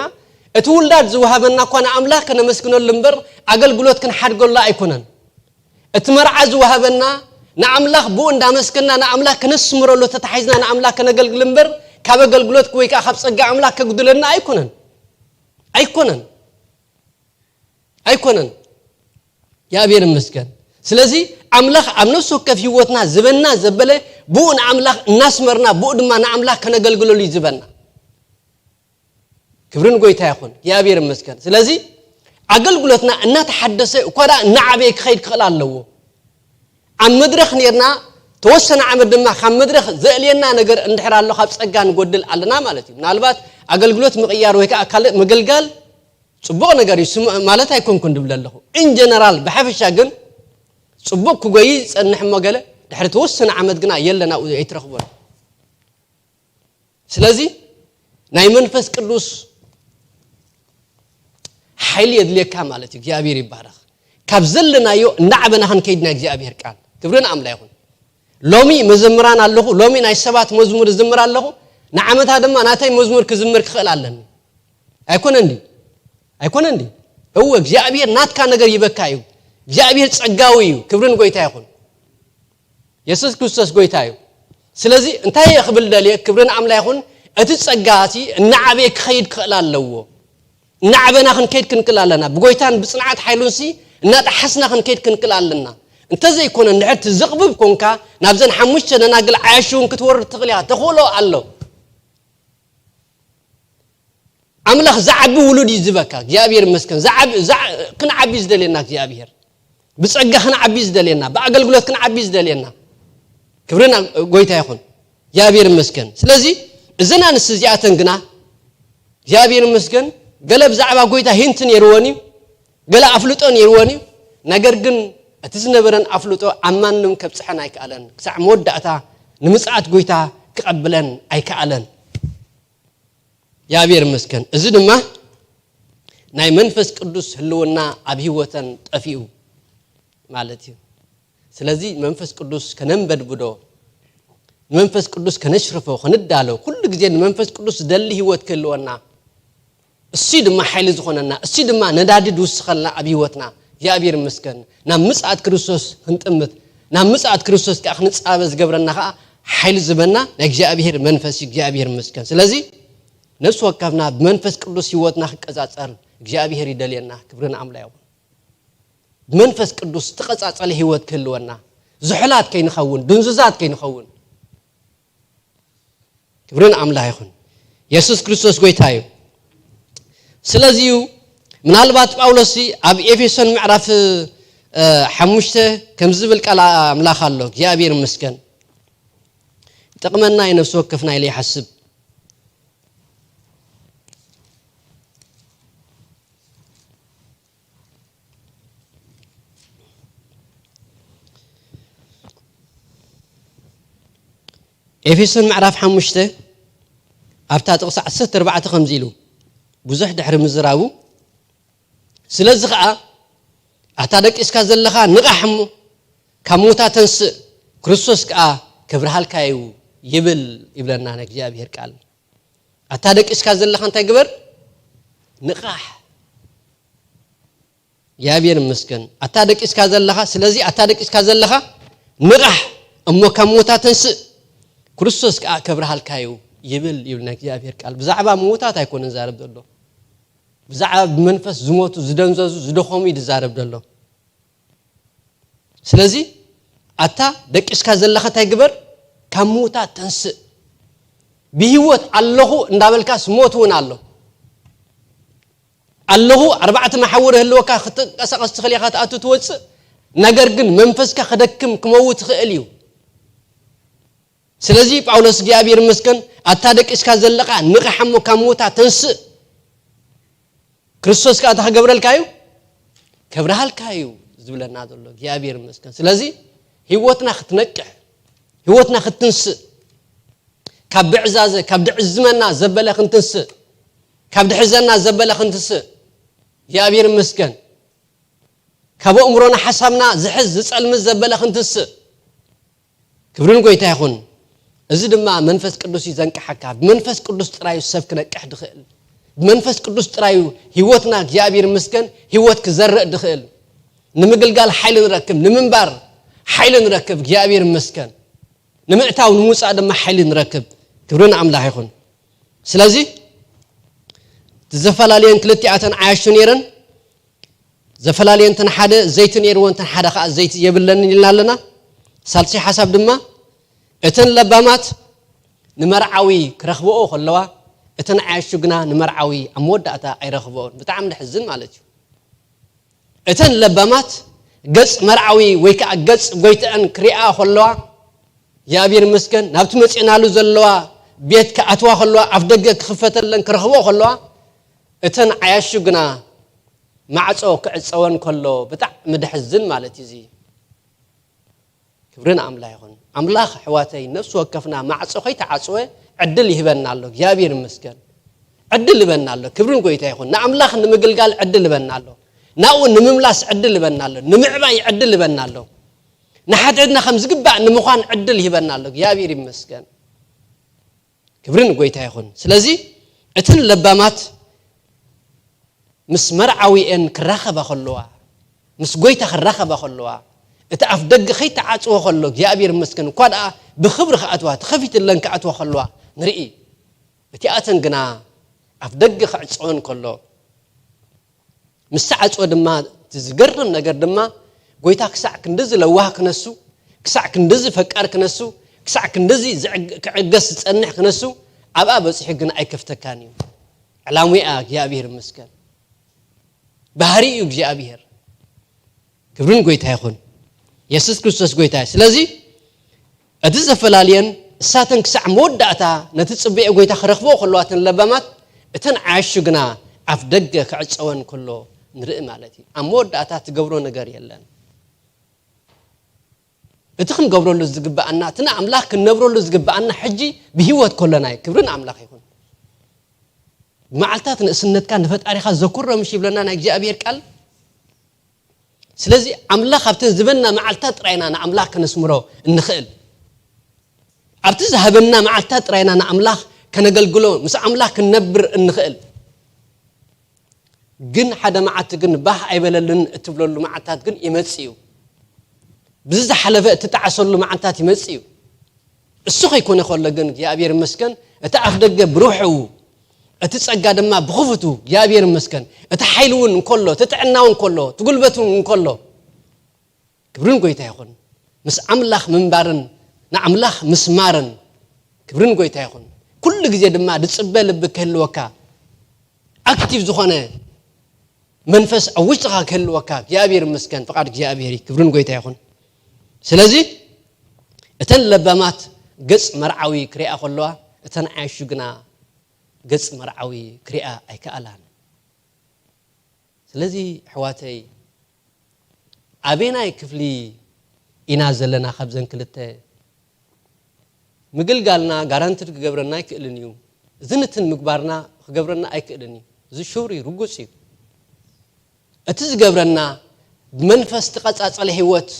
እቲ ውላድ ዝወሃበና እኳ ንኣምላኽ ከነመስግነሉ እምበር ኣገልግሎት ክንሓድገሉ ኣይኮነን። እቲ መርዓ ዝወሃበና ንኣምላኽ ብኡ እንዳመስገና ንኣምላኽ ከነስምረሉ ተታሒዝና ንኣምላኽ ከነገልግል እምበር ካብ ኣገልግሎት ወይ ከዓ ካብ ጸጋ ኣምላኽ ከጉድለና ኣይኮነን። ኣይኮነን። ኣይኮነን። እግዚኣብሔር ይመስገን። ስለዚ ኣምላኽ ኣብ ነፍሲ ወከፍ ህይወትና ዝበና ዘበለ ብኡ ንኣምላኽ እናስመርና ብኡ ድማ ንኣምላኽ ከነገልግለሉ እዩ ዝበና። ክብርን ጎይታ ይኹን እግዚኣብሔር ይመስገን። ስለዚ ኣገልግሎትና እናተሓደሰ እኳ ደኣ እናዓበየ ክኸይድ ክኽእል ኣለዎ። ኣብ መድረኽ ኔርና ተወሰነ ዓመት ድማ ካብ መድረኽ ዘእልየና ነገር እንድሕር ኣሎ ካብ ጸጋ ንጎድል ኣለና ማለት እዩ። ምናልባት ኣገልግሎት ምቕያር ወይ ከዓ ካልእ ምግልጋል ጽቡቕ ነገር እዩ ስም- ማለት ኣይኮንኩን ድብል ኣለኹ። ኢንጀነራል ብሓፈሻ ግን ጽቡቕ ክጎይ ይጸንሕ እሞ ገለ ድሕሪ ተወሰነ ዓመት ግና የለን ኣብኡ ኣይትረኽቦን። ስለዚ ናይ መንፈስ ቅዱስ ሓይሊ የድልየካ ማለት እዩ። እግዚኣብሔር ይባረኽ። ካብ ዘለናዮ እናዓበና ክንከይድ ናይ እግዚኣብሔር ቃል ክብርን ኣምላ ይኹን። ሎሚ መዘምራን ኣለኹ፣ ሎሚ ናይ ሰባት መዝሙር ዝምር ኣለኹ፣ ንዓመታ ድማ ናተይ መዝሙር ክዝምር ክኽእል ኣለኒ። ኣይኮነን ድዩ? ኣይኮነን ድዩ? እወ እግዚኣብሔር ናትካ ነገር ይበካ እዩ። እግዚኣብሔር ጸጋዊ እዩ። ክብርን ጎይታ ይኹን። የሱስ ክርስቶስ ጎይታ እዩ። ስለዚ እንታይ እየ ክብል ደልየ ክብርን ኣምላ ይኹን። እቲ ጸጋ እቲ እናዓበየ ክኸይድ ክኽእል ኣለዎ። እናዓበና ክንከይድ ክንክእል ኣለና። ብጎይታን ብጽንዓት ሓይሉንሲ እናጠሓስና ክንከይድ ክንክእል ኣለና። እንተዘይኮነ እንድሕር ትዝቕብብ ኮንካ ናብዘን ሓሙሽተ ደናግል ዓያሹ እውን ክትወርድ ትኽእል እያ። ተኽእሎ ኣሎ። ኣምላኽ ዝዓቢ ውሉድ እዩ ዝበካ እግዚኣብሔር ይመስገን። ዝዓቢ- ዝዓ- ክንዓቢ ዝደልየና እግዚኣብሔር ብጸጋ ክንዓቢ ዝደልየና ብኣገልግሎት ክንዓቢ ዝደልየና ክብርን ኣብ- ጎይታ ይኹን እግዚኣብሔር ይመስገን። ስለዚ እዘን ኣንስቲ እዚኣተን ግና እግዚኣብሔር ይመስገን ገለ ብዛዕባ ጎይታ ሂንት ነይርወን እዩ፣ ገለ ኣፍልጦ ነይርወን እዩ። ነገር ግን እቲ ዝነበረን ኣፍልጦ ኣብ ማንም ከብጽሐን ኣይከኣለን። ክሳዕ መወዳእታ ንምጽኣት ጎይታ ክቐብለን ኣይከኣለን። እግዚኣብሔር ይመስገን። እዚ ድማ ናይ መንፈስ ቅዱስ ህልውና ኣብ ህይወተን ጠፊኡ ማለት እዩ። ስለዚ መንፈስ ቅዱስ ከነንበድብዶ፣ ንመንፈስ ቅዱስ ከነሽርፎ፣ ክንዳሎ፣ ኩሉ ግዜ ንመንፈስ ቅዱስ ዝደሊ ህይወት ክህልወና፣ እሱ ድማ ሓይሊ ዝኾነና፣ እሱ ድማ ነዳዲ ዝውስኸልና ኣብ ህይወትና። እግዚኣብሔር ይመስገን። ናብ ምጽኣት ክርስቶስ ክንጥምት፣ ናብ ምጽኣት ክርስቶስ ከዓ ክንጻበ ዝገብረና ከዓ ሓይሊ ዝበና ናይ እግዚኣብሔር መንፈስ እዩ። እግዚኣብሔር ይመስገን። ስለዚ ነፍሲ ወከፍና ብመንፈስ ቅዱስ ህይወትና ክቀጻጸር እግዚኣብሔር ይደልየና። ክብርን ኣምላ ይኹን። ብመንፈስ ቅዱስ ዝተቐጻጸለ ህይወት ክህልወና፣ ዝሑላት ከይንኸውን፣ ድንዙዛት ከይንኸውን። ክብርን ኣምላኽ ይኹን። የሱስ ክርስቶስ ጎይታ እዩ። ስለዚ እዩ ምናልባት ጳውሎስ ኣብ ኤፌሶን ምዕራፍ እ፣ ሓሙሽተ ከምዚ ዝብል ቃል ኣምላኽ ኣሎ። እግዚኣብሔር ይመስገን። ይጠቕመና እዩ ነፍሲ ወከፍና ኢለ ይሓስብ። ኤፌሶን ምዕራፍ ሓሙሽተ ኣብታ ጥቕሲ ዓሰርተ ኣርባዕተ ከምዚ ኢሉ ብዙሕ ድሕሪ ምዝራቡ፣ ስለዚ ኸዓ ኣታ ደቂስካ ዘለኻ ንቓሕ እሞ ካብ ሙታ ተንስእ፣ ክርስቶስ ከኣ ከብርሃልካ እዩ ይብል ይብለና ናይ እግዚኣብሔር ቃል። ኣታ ደቂስካ ዘለኻ እንታይ ግበር? ንቓሕ። እግዚኣብሔር ይመስገን። ኣታ ደቂስካ ዘለኻ፣ ስለዚ ኣታ ደቂስካ ዘለኻ ንቓሕ እሞ ካብ ሙታ ተንስእ፣ ክርስቶስ ከኣ ከብርሃልካ እዩ ይብል ይብል ናይ እግዚኣብሔር ቃል። ብዛዕባ ምዉታት ኣይኮነን ዝዛረብ ዘሎ። ብዛዕባ ብመንፈስ ዝሞቱ፣ ዝደንዘዙ፣ ዝደኸሙ እዩ ዝዛረብ ዘሎ። ስለዚ ኣታ ደቂስካ ዘለኻ እንታይ ግበር? ካብ ምዉታት ተንስእ። ብህይወት ኣለኹ እንዳበልካስ ሞት እውን ኣሎ። ኣለኹ ኣርባዕተ መሓውር ህልወካ ክትንቀሳቐስ ትኽእል ኢኻ፣ ትኣቱ ትወፅእ። ነገር ግን መንፈስካ ክደክም ክመውት ይኽእል እዩ። ስለዚ ጳውሎስ እግዚኣብሔር ይመስገን ኣታ ደቂስካ ዘለኻ ንቕሕ እሞ ካብ ምዉታት ተንስእ። ክርስቶስ ከኣ እንታይ ክገብረልካ እዩ? ከብርሃልካ እዩ ዝብለና ዘሎ እግዚኣብሔር ይመስገን። ስለዚ ህይወትና ክትነቅሕ፣ ህይወትና ክትንስእ፣ ካብ ብዕዛዘ፣ ካብ ድዕዝመና ዘበለ ክንትንስእ፣ ካብ ድሕዘና ዘበለ ክንትስእ፣ እግዚኣብሔር ይመስገን። ካብ ኣእምሮና ሓሳብና ዝሕዝ ዝጸልምት ዘበለ ክንትስእ፣ ክብርን ጎይታ ይኹን። እዚ ድማ መንፈስ ቅዱስ እዩ ዘንቅሓካ። ብመንፈስ ቅዱስ ጥራይ እዩ ሰብ ክነቅሕ ድኽእል። ብመንፈስ ቅዱስ ጥራይ እዩ ህይወትና እግዚኣብሔር ይመስገን ህይወት ክዘርእ ድኽእል። ንምግልጋል ሓይሊ ንረክብ፣ ንምንባር ሓይሊ ንረክብ። እግዚኣብሔር ይመስገን። ንምእታው ንምውፃእ ድማ ሓይሊ ንረክብ። ክብሪ ንኣምላኽ ይኹን። ስለዚ እቲ ዘፈላለየን ክልቲኣተን ዓያሹ ነይረን፣ ዘፈላለየን እተን ሓደ ዘይቲ ነይርወን እተን ሓደ ከዓ ዘይቲ የብለንን ኢልና ኣለና። ሳልሲ ሓሳብ ድማ እተን ለባማት ንመርዓዊ ክረኽብኦ ከለዋ እተን ዓያሹ ግና ንመርዓዊ ኣብ መወዳእታ ኣይረኽብኦን። ብጣዕሚ ደሕዝን ማለት እዩ። እተን ለባማት ገጽ መርዓዊ ወይ ከዓ ገጽ ጎይትአን ክሪኣ ከለዋ እግዚኣብሔር ይመስገን ናብቲ መጺእናሉ ዘለዋ ቤት ክኣትዋ ከለዋ ኣፍ ደገ ክኽፈተለን ክረኽቦ ከለዋ እተን ዓያሹ ግና ማዕጾ ክዕጸወን ከሎ ብጣዕሚ ደሕዝን ማለት እዩ። እዚ ክብሪ ንኣምላኽ ይኹን። ኣምላኽ ኣሕዋተይ ነፍሲ ወከፍና ማዕጾ ከይተዓጽወ ዕድል ይህበና ኣሎ። እግዚኣብሔር ይመስገን። ዕድል ይህበና ኣሎ። ክብርን ጎይታ ይኹን። ንኣምላኽ ንምግልጋል ዕድል ይህበና ኣሎ። ናብኡ ንምምላስ ዕድል ይህበና ኣሎ። ንምዕባይ ዕድል ይህበና ኣሎ። ንሓድሕድና ከም ዝግባእ ንምዃን ዕድል ይህበና ኣሎ። እግዚኣብሔር ይመስገን። ክብሪ ንጎይታ ይኹን። ስለዚ እተን ለባማት ምስ መርዓዊኤን ክራኸባ ከለዋ፣ ምስ ጎይታ ክራኸባ ከለዋ፣ እቲ ኣፍ ደገ ከይተዓጽወ ከሎ እግዚኣብሔር ይመስገን እኳ ደኣ ብኽብሪ ክኣትዋ ተኸፊትለን ክኣትዋ ከለዋ ንርኢ። እቲኣተን ግና ኣፍ ደገ ክዕጸወን ከሎ ምስ ተዓጽወ ድማ እቲ ዝገርም ነገር ድማ ጎይታ ክሳዕ ክንድዚ ለዋህ ክነሱ፣ ክሳዕ ክንድዚ ፈቃር ክነሱ፣ ክሳዕ ክንድዚ ዝዕግ- ክዕገስ ዝጸንሕ ክነሱ ኣብኣ በጺሑ ግን ኣይከፍተካን እዩ። ዕላሙኣ እግዚኣብሔር ይመስገን። ባህሪ እዩ እግዚኣብሔር። ክብርን ጎይታ ይኹን። የሱስ ክርስቶስ ጎይታ እዩ። ስለዚ እቲ ዘፈላልየን እሳተን ክሳዕ መወዳእታ ነቲ ጽበዮ ጎይታ ክረኽቦ ከለዋተን ለባማት እተን ዓያሹ ግና ኣፍ ደገ ክዕጸወን ከሎ ንርኢ ማለት እዩ። ኣብ መወዳእታ ትገብሮ ነገር የለን። እቲ ክንገብረሉ ዝግብኣና እቲ ንኣምላኽ ክንነብረሉ ዝግብኣና ሕጂ ብህይወት ከሎና እዩ። ክብሪ ንኣምላኽ ይኹን። ብመዓልታት ንእስነትካ ንፈጣሪኻ ዘኩሮ ምሽ ይብለና ናይ እግዚኣብሔር ቃል። ስለዚ ኣምላኽ ኣብተን ዝበና መዓልታት ጥራይና ንኣምላኽ ከነስምሮ እንኽእል። ኣብቲ ዝሃበና መዓልታት ጥራይና ንኣምላኽ ከነገልግሎ ምስ ኣምላኽ ክንነብር እንኽእል። ግን ሓደ መዓልቲ ግን ባህ ኣይበለልን እትብለሉ መዓልታት ግን ይመጽእ እዩ። ብዚ ዝሓለፈ እትጠዓሰሉ መዓልታት ይመጽእ እዩ። እሱ ከይኮነ ከሎ ግን እግዚኣብሔር ይመስገን እቲ ኣፍ ደገ ብሩሕው እቲ ጸጋ ድማ ብኽፉቱ እግዚኣብሔር ይመስገን እቲ ሓይሊ እውን እንከሎ እቲ ጥዕና እውን እንከሎ እቲ ጉልበት እውን እንከሎ ክብርን ጎይታ ይኹን። ምስ ኣምላኽ ምንባርን ንኣምላኽ ምስማርን ክብርን ጎይታ ይኹን። ኩሉ ግዜ ድማ ዝጽበ ልቢ ክህልወካ ኣክቲቭ ዝኾነ መንፈስ ኣብ ውሽጥኻ ክህልወካ እግዚኣብሔር ይመስገን። ፍቓድ እግዚኣብሔር እዩ። ክብርን ጎይታ ይኹን። ስለዚ እተን ለባማት ገጽ መርዓዊ ክሪኣ ከለዋ እተን ዓያሹ ግና ገጽ መርዓዊ ክሪኣ ኣይከኣላን። ስለዚ ኣሕዋተይ ኣበየናይ ክፍሊ ኢና ዘለና ካብዘን ክልተ? ምግልጋልና ጋራንትድ ክገብረና ኣይክእልን እዩ። ዝንትን ምግባርና ክገብረና ኣይክእልን እዩ። እዚ ሹር እዩ፣ ርጉጽ እዩ። እቲ ዝገብረና ብመንፈስ ተቐጻጸለ ህይወት፣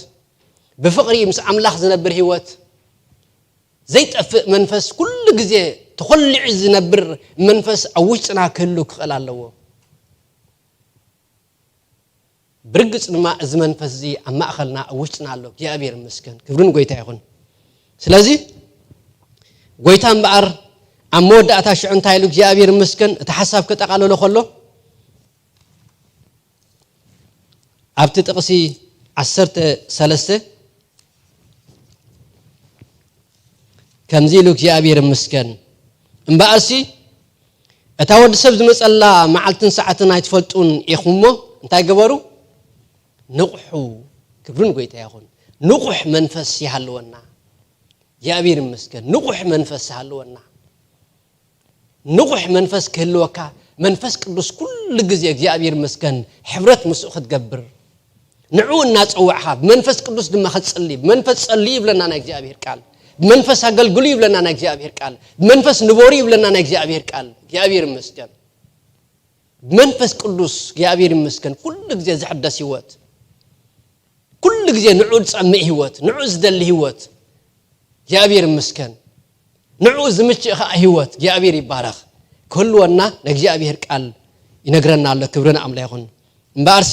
ብፍቕሪ ምስ ኣምላኽ ዝነብር ህይወት፣ ዘይጠፍእ መንፈስ ኩሉ ግዜ ተኾሊዑ ዝነብር መንፈስ ኣብ ውሽጥና ክህሉ ክኽእል ኣለዎ። ብርግጽ ድማ እዚ መንፈስ እዚ ኣብ ማእኸልና ኣብ ውሽጥና ኣሎ። እግዚኣብሔር ይመስገን፣ ክብርን ጎይታ ይኹን። ስለዚ ጎይታ እምበኣር ኣብ መወዳእታ ሽዑ እንታይ ኢሉ እግዚኣብሔር ይመስገን እቲ ሓሳብ ከጠቓለሎ ከሎ ኣብቲ ጥቕሲ ዓሰርተ ሰለስተ ከምዚ ኢሉ እግዚኣብሔር ይመስገን እምበኣርሲ እታ ወዲ ሰብ ዝመጸላ መዓልትን ሰዓትን ኣይትፈልጡን ኢኹም እሞ እንታይ ገበሩ? ንቕሑ። ክብርን ጎይታ ይኹን። ንቑሕ መንፈስ ይሃልወና። እግዚኣብሔር ይመስገን። ንቑሕ መንፈስ ይሃልወና። ንቑሕ መንፈስ ክህልወካ መንፈስ ቅዱስ ኩሉ ግዜ እግዚኣብሔር ይመስገን ሕብረት ምስኡ ክትገብር ንዑ እናጸዋዕኻ ብመንፈስ ቅዱስ ድማ ክትጽሊ ብመንፈስ ጸልዩ ይብለና ናይ እግዚኣብሔር ቃል። ብመንፈስ ኣገልግሉ ይብለና ናይ እግዚኣብሔር ቃል። ብመንፈስ ንበሩ ይብለና ናይ እግዚኣብሔር ቃል። እግዚኣብሔር ይመስገን። ብመንፈስ ቅዱስ እግዚኣብሔር ይመስገን ኩሉ ግዜ ዝሕደስ ህይወት፣ ኩሉ ግዜ ንዑ ዝጸምእ ህይወት፣ ንዑ ዝደሊ ህይወት እግዚኣብሔር ይመስገን። ንዑ ዝምችእ ኸዓ ህይወት እግዚኣብሔር ይባረኽ። ክህልወና ንእግዚኣብሔር ቃል ይነግረና ኣሎ። ክብሪ ንኣምላ ይኹን። እምበኣርሲ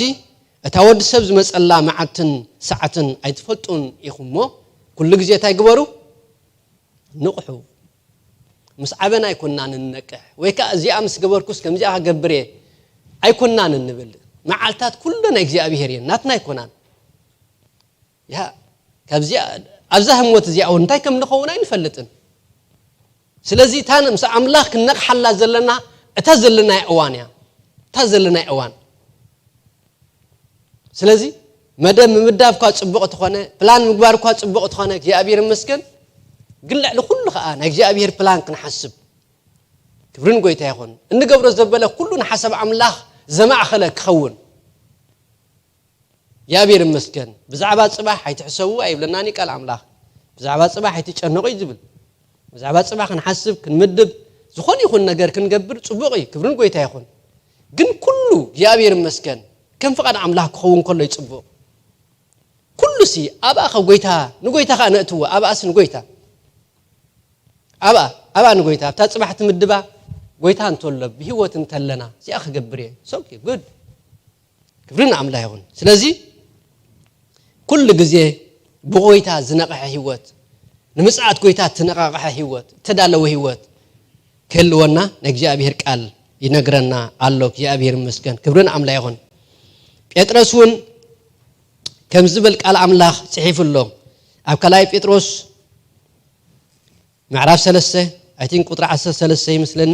እታ ወዲ ሰብ ዝመጸላ መዓልትን ሰዓትን ኣይትፈልጡን ኢኹም እሞ ኩሉ ግዜ እንታይ ግበሩ? ንቕሑ። ምስ ዓበና ኣይኮንና ንነቅሕ ወይ ከዓ እዚኣ ምስ ገበርኩስ ከምዚኣ ክገብር እየ ኣይኮንና ንንብል። መዓልታት ኩለን ናይ እግዚኣብሔር እየን፣ ናትና ኣይኮናን። ያ ካብዚኣ ኣብዛ ህሞት እዚኣ እውን እንታይ ከም ንኸውን ኣይንፈልጥን። ስለዚ እታ ምስ ኣምላኽ ክንነቕሓላ ዘለና እታ ዘለናይ እዋን እያ። እታ ዘለናይ እዋን። ስለዚ መደብ ምምዳብ እኳ ጽቡቕ ተኾነ፣ ፕላን ምግባር እኳ ጽቡቕ ተኾነ፣ እግዚኣብሔር ይመስገን። ግን ልዕሊ ኩሉ ኸዓ ናይ እግዚኣብሔር ፕላን ክንሓስብ። ክብርን ጎይታ ይኹን። እንገብሮ ዘበለ ኩሉ ንሓሳብ ኣምላኽ ዘማእኸለ ክኸውን። እግዚኣብሔር ይመስገን። ብዛዕባ ጽባሕ ኣይትሕሰቡ ኣይብለናን እዩ ቃል ኣምላኽ። ብዛዕባ ጽባሕ ኣይትጨነቑ እዩ ዝብል። ብዛዕባ ጽባሕ ክንሓስብ፣ ክንምድብ፣ ዝኾነ ይኹን ነገር ክንገብር ጽቡቕ እዩ። ክብርን ጎይታ ይኹን። ግን ኩሉ እግዚኣብሔር ይመስገን ከም ፍቓድ ኣምላኽ ክኸውን ከሎ እዩ ጽቡቕ። ኩሉሲ ኣብኣ ኸ ጎይታ፣ ንጎይታ ኸኣ ነእትዎ፣ ኣብኣስ ንጎይታ። ኣብኣ፣ ኣብኣ ንጎይታ፣ ኣብታ ጽባሕ ትምድባ ጎይታ እንተሎ፣ ብህይወት እንተለና፣ እዚኣ ክገብር እየ። It's okay, good። ክብሪ ንኣምላኽ ይኹን። ስለዚ ኩሉ ግዜ ብጎይታ ዝነቕሐ ህይወት፣ ንምጽኣት ጎይታ እተነቓቕሐ ህይወት፣ እተዳለወ ህይወት ክህልወና ናይ እግዚኣብሔር ቃል ይነግረና ኣሎ። እግዚኣብሔር ይመስገን። ክብሪ ንኣምላኽ ይኹን። ጴጥሮስ እውን ከም ዝብል ቃል ኣምላኽ ጽሒፉ ኣሎ። ኣብ ካልኣይ ጴጥሮስ ምዕራፍ ሰለስተ፣ I think ቁጥሪ ዓሰርተ ሰለስተ ይመስለኒ።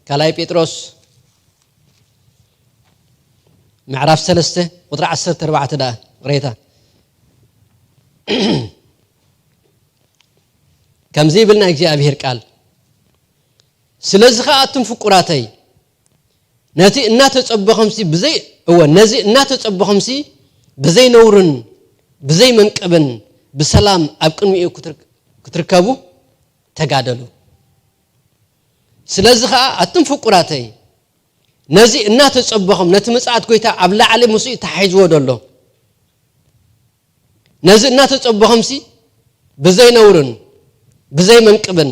ካልኣይ ጴጥሮስ ምዕራፍ ሰለስተ ቁጥሪ ዓሰርተ ኣርባዕተ ደኣ ቅሬታ። ከምዚ ይብል ናይ እግዚኣብሔር ቃል፣ "ስለዚ ኸኣ ኣቱም ፍቁራተይ፣ ነቲ እናተጸበኹምሲ ብዘይ-፣ እወ፣ ነዚ እናተጸበኹምሲ ብዘይ ነውርን ብዘይ መንቅብን ብሰላም ኣብ ቅድሚኡ ክትር-፣ ክትርከቡ ተጋደሉ። ስለዚ ኸኣ ኣቱም ፍቁራተይ፣ ነዚ እናተጸበኹም፣ ነቲ ምጽኣት ጎይታ ኣብ ላዕሊ ምስኡ ተሓሒዝዎ ዘሎ፣ ነዚ እናተጸበኹምሲ ብዘይ ነውርን ብዘይ መንቅብን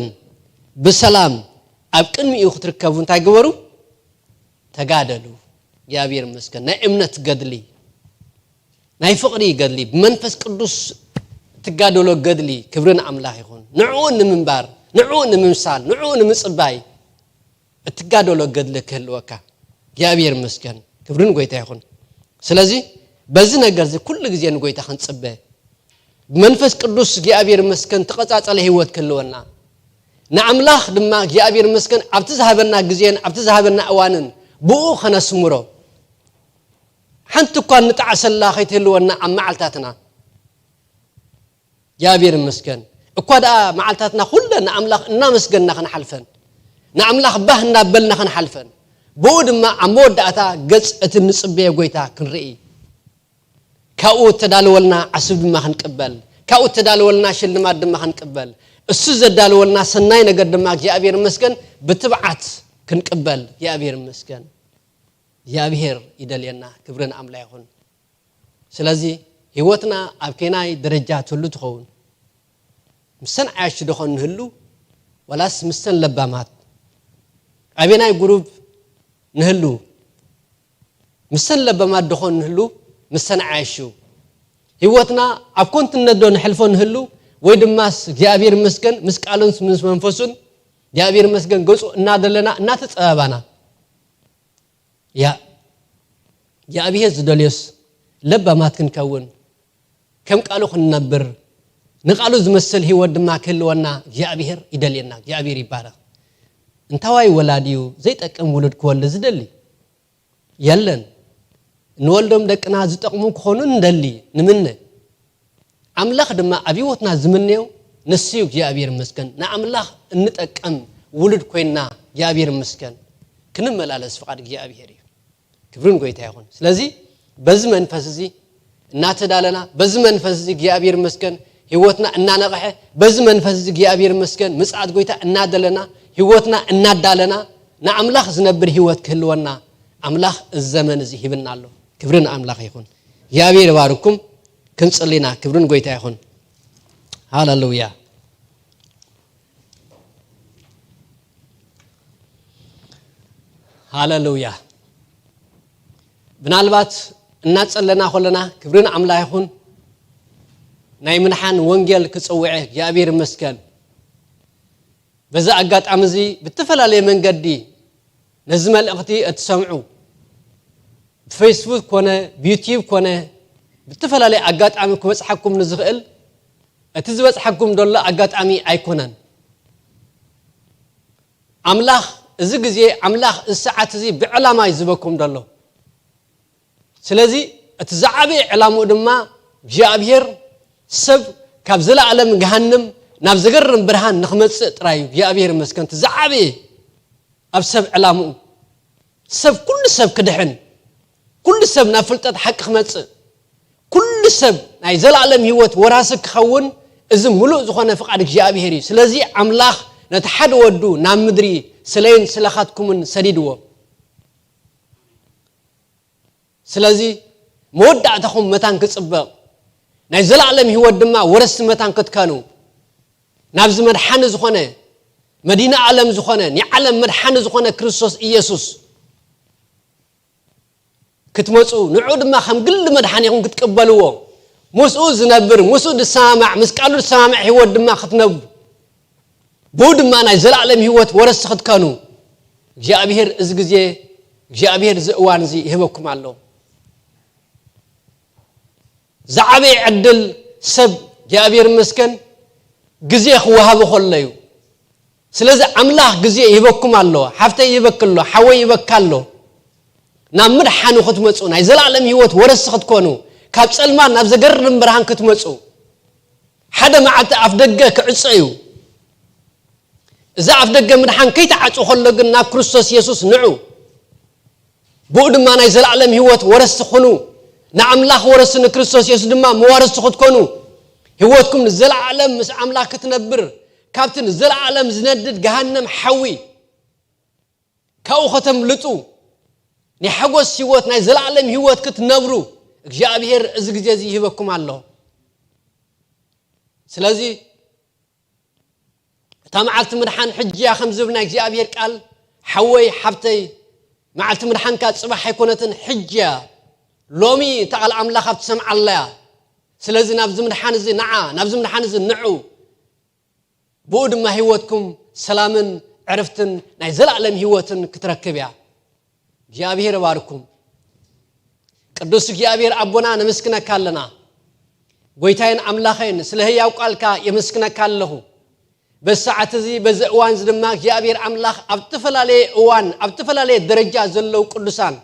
ብሰላም ኣብ ቅድሚኡ ክትርከቡ እንታይ ግበሩ? ተጋደሉ።" እግዚኣብሔር ይመስገን። ናይ እምነት ገድሊ፣ ናይ ፍቕሪ ገድሊ፣ ብመንፈስ ቅዱስ እትጋደሎ ገድሊ፣ ክብሪ ንኣምላኽ ይኹን። ንዕኡ ንምንባር፣ ንዕኡ ንምምሳል፣ ንዕኡ ንምጽባይ እትጋደሎ ገድሊ ክህልወካ። እግዚኣብሔር ይመስገን። ክብሪ ንጎይታ ይኹን። ስለዚ በዚ ነገር እዚ ኩሉ ግዜ ንጎይታ ክንጽበ፣ ብመንፈስ ቅዱስ እግዚኣብሔር ይመስገን እተቐጻጸለ ህይወት ክህልወና፣ ንኣምላኽ ድማ እግዚኣብሔር ይመስገን ኣብቲ ዝሃበና ግዜን ኣብቲ ዝሃበና እዋንን ብኡ ከነስምሮ፣ ሓንቲ እኳ እንጣዕሰላ ከይትህልወና ኣብ መዓልታትና። እግዚኣብሔር ይመስገን። እኳ ደኣ መዓልታትና ኩለን ንኣምላኽ እናመስገንና ክንሓልፈን፣ ንኣምላኽ ባህ እናበልና ክንሓልፈን፣ ብኡ ድማ ኣብ መወዳእታ ገጽ እቲ እንጽበዮ ጎይታ ክንርኢ፣ ካብኡ እተዳለወልና ዓስቢ ድማ ክንቅበል፣ ካብኡ እተዳለወልና ሽልማት ድማ ክንቅበል፣ እሱ ዘዳለወልና ሰናይ ነገር ድማ እግዚኣብሔር ይመስገን ብትብዓት ክንቅበል እግዚኣብሔር ይመስገን። እግዚኣብሔር ይደልየና። ክብሪ ንኣምላኽ ይኹን። ስለዚ ህይወትና ኣብ ከናይ ደረጃ ትህሉ ትኸውን? ምስተን ዓያሹ ዶኾን ንህሉ፣ ዋላስ ምስተን ለባማት? ኣበናይ ጉሩብ ንህሉ? ምስተን ለባማት ዶኾን ንህሉ፣ ምስተን ዓያሹ? ህይወትና ኣብ ኮንትነት ዶ ንሕልፎ ንህሉ፣ ወይ ድማስ እግዚኣብሔር ይመስገን ምስ ቃሉን ምስ መንፈሱን እግዚኣብሔር ይመስገን ገጹ እናደለና እናተጸባባና? ያ እግዚኣብሔር ዝደልዮስ ለባማት ክንከውን፣ ከም ቃሉ ክንነብር፣ ንቃሉ ዝመስል ህይወት ድማ ክህልወና እግዚኣብሔር ይደልየና። እግዚኣብሔር ይባረኽ። እንታዋይ ወላዲ እዩ ዘይጠቅም ውሉድ ክወልድ ዝደሊ? የለን። እንወልዶም ደቅና ዝጠቕሙ ክኾኑ ንደሊ፣ ንምነ። ኣምላኽ ድማ ኣብ ህይወትና ዝምነዮ ንሱ እዩ። እግዚኣብሔር ይመስገን። ንኣምላኽ እንጠቅም ውሉድ ኮይንና እግዚኣብሔር ይመስገን ክንመላለስ ፍቓድ እግዚኣብሔር እዩ። ክብርን ጎይታ ይኹን። ስለዚ በዚ መንፈስ እዚ እናተዳለና፣ በዚ መንፈስ እዚ እግዚኣብሔር ይመስገን ህይወትና እናነቕሐ፣ በዚ መንፈስ እዚ እግዚኣብሔር ይመስገን ምጽኣት ጎይታ እናደለና፣ ህይወትና እናዳለና፣ ንኣምላኽ ዝነብር ህይወት ክህልወና ኣምላኽ እዚ ዘመን እዚ ሂብና ኣሎ። ክብሪ ንኣምላኽ ይኹን። እግዚኣብሔር ይባርኩም። ክንጽሊ ኢና። ክብርን ጎይታ ይኹን። ሃለሉያ። ሃለሉያ። ምናልባት እናጸለና ከለና ክብሪ ንኣምላኽ ይኹን፣ ናይ ምድሓን ወንጌል ክጽውዐ እግዚኣብሔር ይመስገን። በዚ ኣጋጣሚ እዚ ብተፈላለየ መንገዲ ነዚ መልእኽቲ እትሰምዑ፣ ብፌስቡክ ኮነ ብዩትዩብ ኮነ ብተፈላለየ ኣጋጣሚ ክበጽሓኩም ንዝኽእል እቲ ዝበጽሓኩም ዘሎ ኣጋጣሚ ኣይኮነን። ኣምላኽ እዚ ግዜ፣ ኣምላኽ እዚ ሰዓት እዚ ብዕላማ እዩ ዝበኩም ዘሎ። ስለዚ እቲ ዝዓበየ ዕላምኡ ድማ እግዚኣብሔር ሰብ ካብ ዘለኣለም ገሃንም ናብ ዘገርም ብርሃን ንኽመጽእ ጥራይ እዩ። እግዚኣብሔር ይመስገን። እቲ ዝዓበየ ኣብ ሰብ ዕላምኡ፣ ሰብ፣ ኩሉ ሰብ ክድሕን፣ ኩሉ ሰብ ናብ ፍልጠት ሓቂ ክመጽእ፣ ኩሉ ሰብ ናይ ዘለኣለም ህይወት ወራሲ ክኸውን፣ እዚ ምሉእ ዝኾነ ፍቓድ እግዚኣብሔር እዩ። ስለዚ ኣምላኽ ነቲ ሓደ ወዱ ናብ ምድሪ ስለይን ስለኻትኩምን ሰዲድዎ። ስለዚ መወዳእታኹም መታን ክጽበቕ፣ ናይ ዘለኣለም ህይወት ድማ ወረስቲ መታን ክትከኑ፣ ናብዚ መድሓኒ ዝኾነ፣ መዲና ዓለም ዝኾነ፣ ናይ ዓለም መድሓኒ ዝኾነ ክርስቶስ ኢየሱስ ክትመጹ፣ ንዑ ድማ ከም ግሊ መድሓኒኹም ክትቅበልዎ፣ ምስኡ ዝነብር፣ ምስኡ ዝሰማማዕ፣ ምስ ቃሉ ዝሰማማዕ ህይወት ድማ ክትነብሩ፣ ብኡ ድማ ናይ ዘለኣለም ህይወት ወረስቲ ክትከኑ፣ እግዚኣብሔር እዚ ግዜ፣ እግዚኣብሔር እዚ እዋን እዚ ይህበኩም ኣሎ። ዝዓበየ ዕድል ሰብ፣ እግዚኣብሔር ይመስገን፣ ግዜ ክወሃቦ ከሎ እዩ። ስለዚ ኣምላኽ ግዜ ይህበኩም ኣሎ፣ ሓፍተይ ይህበክ ኣሎ፣ ሓወይ ይህበካ ኣሎ። ናብ ምድሓኑ ክትመጹ፣ ናይ ዘለኣለም ህይወት ወረስቲ ክትኮኑ፣ ካብ ጸልማት ናብ ዘገርም ብርሃን ክትመጹ፣ ሓደ መዓልቲ ኣፍ ደገ ክዕጾ እዩ። እዚ ኣፍ ደገ ምድሓን ከይተዓጹ ከሎ ግን ናብ ክርስቶስ የሱስ ንዑ። ብኡ ድማ ናይ ዘለኣለም ህይወት ወረስቲ ኩኑ። ንኣምላኽ ወረስቲ፣ ንክርስቶስ የሱስ ድማ መዋርስቲ ክትኮኑ፣ ህይወትኩም ንዘለኣለም ምስ ኣምላኽ ክትነብር፣ ካብቲ ንዘለኣለም ዝነድድ ገሃነም ሓዊ ካብኡ ከተምልጡ፣ ናይ ሓጎስ ህይወት፣ ናይ ዘለኣለም ህይወት ክትነብሩ እግዚኣብሔር እዚ ግዜ እዚ ይህበኩም ኣሎ። ስለዚ እታ መዓልቲ ምድሓን ሕጂ እያ፣ ከም ዝብል ናይ እግዚኣብሔር ቃል፣ ሓወይ ሓፍተይ፣ መዓልቲ ምድሓንካ ጽባሕ ኣይኮነትን፣ ሕጂ እያ። ሎሚ እታ ቃል ኣምላኽ ኣብ ትሰምዓላ እያ። ስለዚ ናብዚ ምድሓን እዚ ንዓ፣ ናብዚ ምድሓን እዚ ንዑ። ብኡ ድማ ህይወትኩም ሰላምን ዕርፍትን ናይ ዘለኣለም ህይወትን ክትረክብ እያ። እግዚኣብሔር ይባርኩም። ቅዱስ እግዚኣብሔር ኣቦና፣ ነመስግነካ ኣለና። ጎይታዬን ኣምላኸይን፣ ስለ ህያው ቃልካ የመስግነካ ኣለኹ። በዚ ሰዓት እዚ፣ በዚ እዋን እዚ ድማ እግዚኣብሔር ኣምላኽ፣ ኣብ ዝተፈላለየ እዋን፣ ኣብ ዝተፈላለየ ደረጃ ዘለዉ ቅዱሳን፣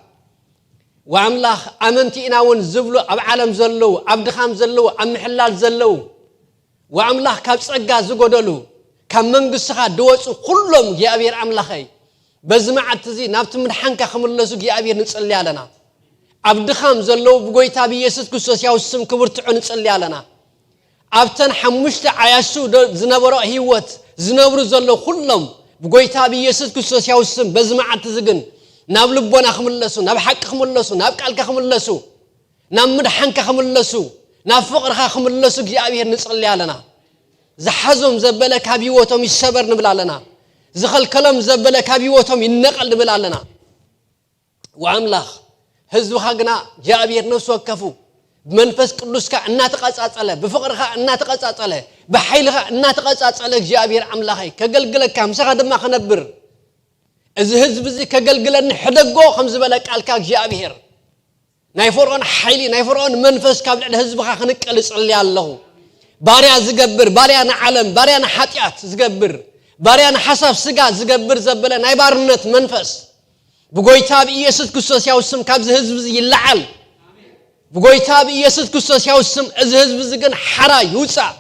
ወኣምላኽ፣ ኣመንቲ ኢና እውን ዝብሉ ኣብ ዓለም ዘለዉ፣ ኣብ ድኻም ዘለዉ፣ ኣብ ምሕላል ዘለዉ፣ ወኣምላኽ፣ ካብ ጸጋ ዝጎደሉ፣ ካብ መንግስትኻ ድወጹ ኩሎም እግዚኣብሔር ኣምላኸይ፣ በዚ መዓልቲ እዚ ናብቲ ምድሓንካ ክምለሱ እግዚኣብሔር ንጽሊ ኣለና። ኣብ ድኻም ዘለዉ ብጎይታ ብኢየሱስ ክርስቶስ ያው ስም ክብርትዑ ንጽሊ ኣለና። ኣብተን ሓሙሽተ ዓያሹ ዶ-፣ ዝነበሮ ህይወት ዝነብሩ ዘለዉ ኩሎም ብጎይታ ብኢየሱስ ክርስቶስ ያው ስም በዚ መዓልቲ እዚ ግን ናብ ልቦና ክምለሱ፣ ናብ ሓቂ ክምለሱ፣ ናብ ቃልካ ክምለሱ፣ ናብ ምድሓንካ ክምለሱ፣ ናብ ፍቕርኻ ክምለሱ እግዚኣብሔር ንጽሊ ኣለና። ዝሓዞም ዘበለ ካብ ህይወቶም ይሰበር ንብል ኣለና። ዝኸልከሎም ዘበለ ካብ ህይወቶም ይነቐል ንብል ኣለና። ወኣምላኽ፣ ህዝብኻ ግና እግዚኣብሔር ነፍሲ ወከፉ ብመንፈስ ቅዱስካ እናተቐጻጸለ፣ ብፍቕርኻ እናተቐጻጸለ፣ ብሓይልኻ እናተቐጻጸለ እግዚኣብሔር ኣምላኸይ ከገልግለካ፣ ምሳኻ ድማ ክነብር፣ እዚ ህዝቢ እዚ ከገልግለኒ ሕደጎ ከም ዝበለ ቃልካ እግዚኣብሔር፣ ናይ ፈርዖን ሓይሊ፣ ናይ ፈርዖን መንፈስ ካብ ልዕሊ ህዝብኻ ክንቅል እጽሊ ኣለኹ። ባርያ ዝገብር፣ ባርያ ንዓለም፣ ባርያ ንሓጢኣት ዝገብር፣ ባርያ ንሓሳብ ስጋ ዝገብር ዘበለ ናይ ባርነት መንፈስ ብጎይታ ብኢየሱስ ክርስቶስ ያው ስም ካብዚ ህዝቢ እዚ ይለዓል። ብጎይታ ብኢየሱስ ክርስቶስ ያው ስም እዚ ህዝቢ እዚ ግን ሓራ ይውጻእ።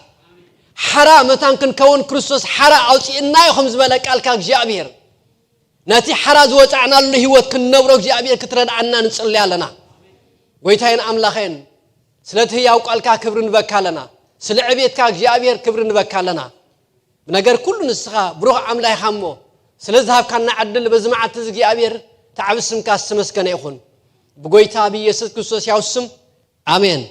ሓራ መታን ክንከውን ክርስቶስ ሓራ ኣውጺእናዮ ከም ዝበለ ቃልካ እግዚኣብሔር፣ ነቲ ሓራ ዝወጻዕናሉ ህይወት ክንነብሮ እግዚኣብሔር ክትረድኣና ንጽሊ ኣለና። ጎይታዬን ኣምላኸይን፣ ስለቲ ህያው ቃልካ ክብሪ ንበካ ኣለና። ስለ ዕቤትካ እግዚኣብሔር ክብሪ ንበካ ኣለና። ብነገር ኩሉ ንስኻ ብሩኽ ኣምላኽ ኢኻ እሞ፣ ስለ ዝሃብካና ዕድል በዚ መዓልቲ እዚ እግዚኣብሔር፣ እቲ ዓቢ ስምካ ዝተመስገነ ይኹን። ብጎይታ ብኢየሱስ ክርስቶስ ያው ስም፣ ኣሜን።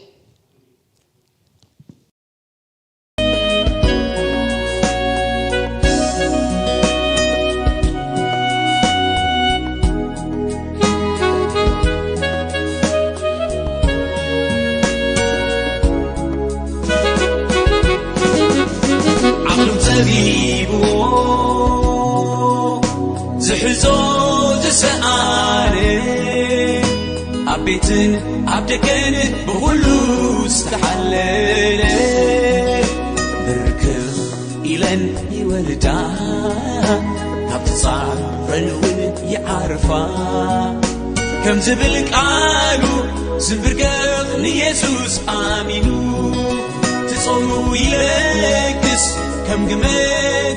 ዓቕሉ ጸቢብዎ ዝሕዞ ዝሰኣነ፣ ኣብ ቤትን ኣብ ደገን ብኹሉ ዝተሓለለ፣ ኢለን ይወልዳ፣ ካብ ትጻረን እውን ይዓርፋ። ከም ዝብል ቃሉ ዝንብርከኽ ንየሱስ ኣሚኑ፣ ትጾሙ ይለግስ ከም ግመ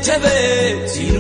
ተበቲኑ።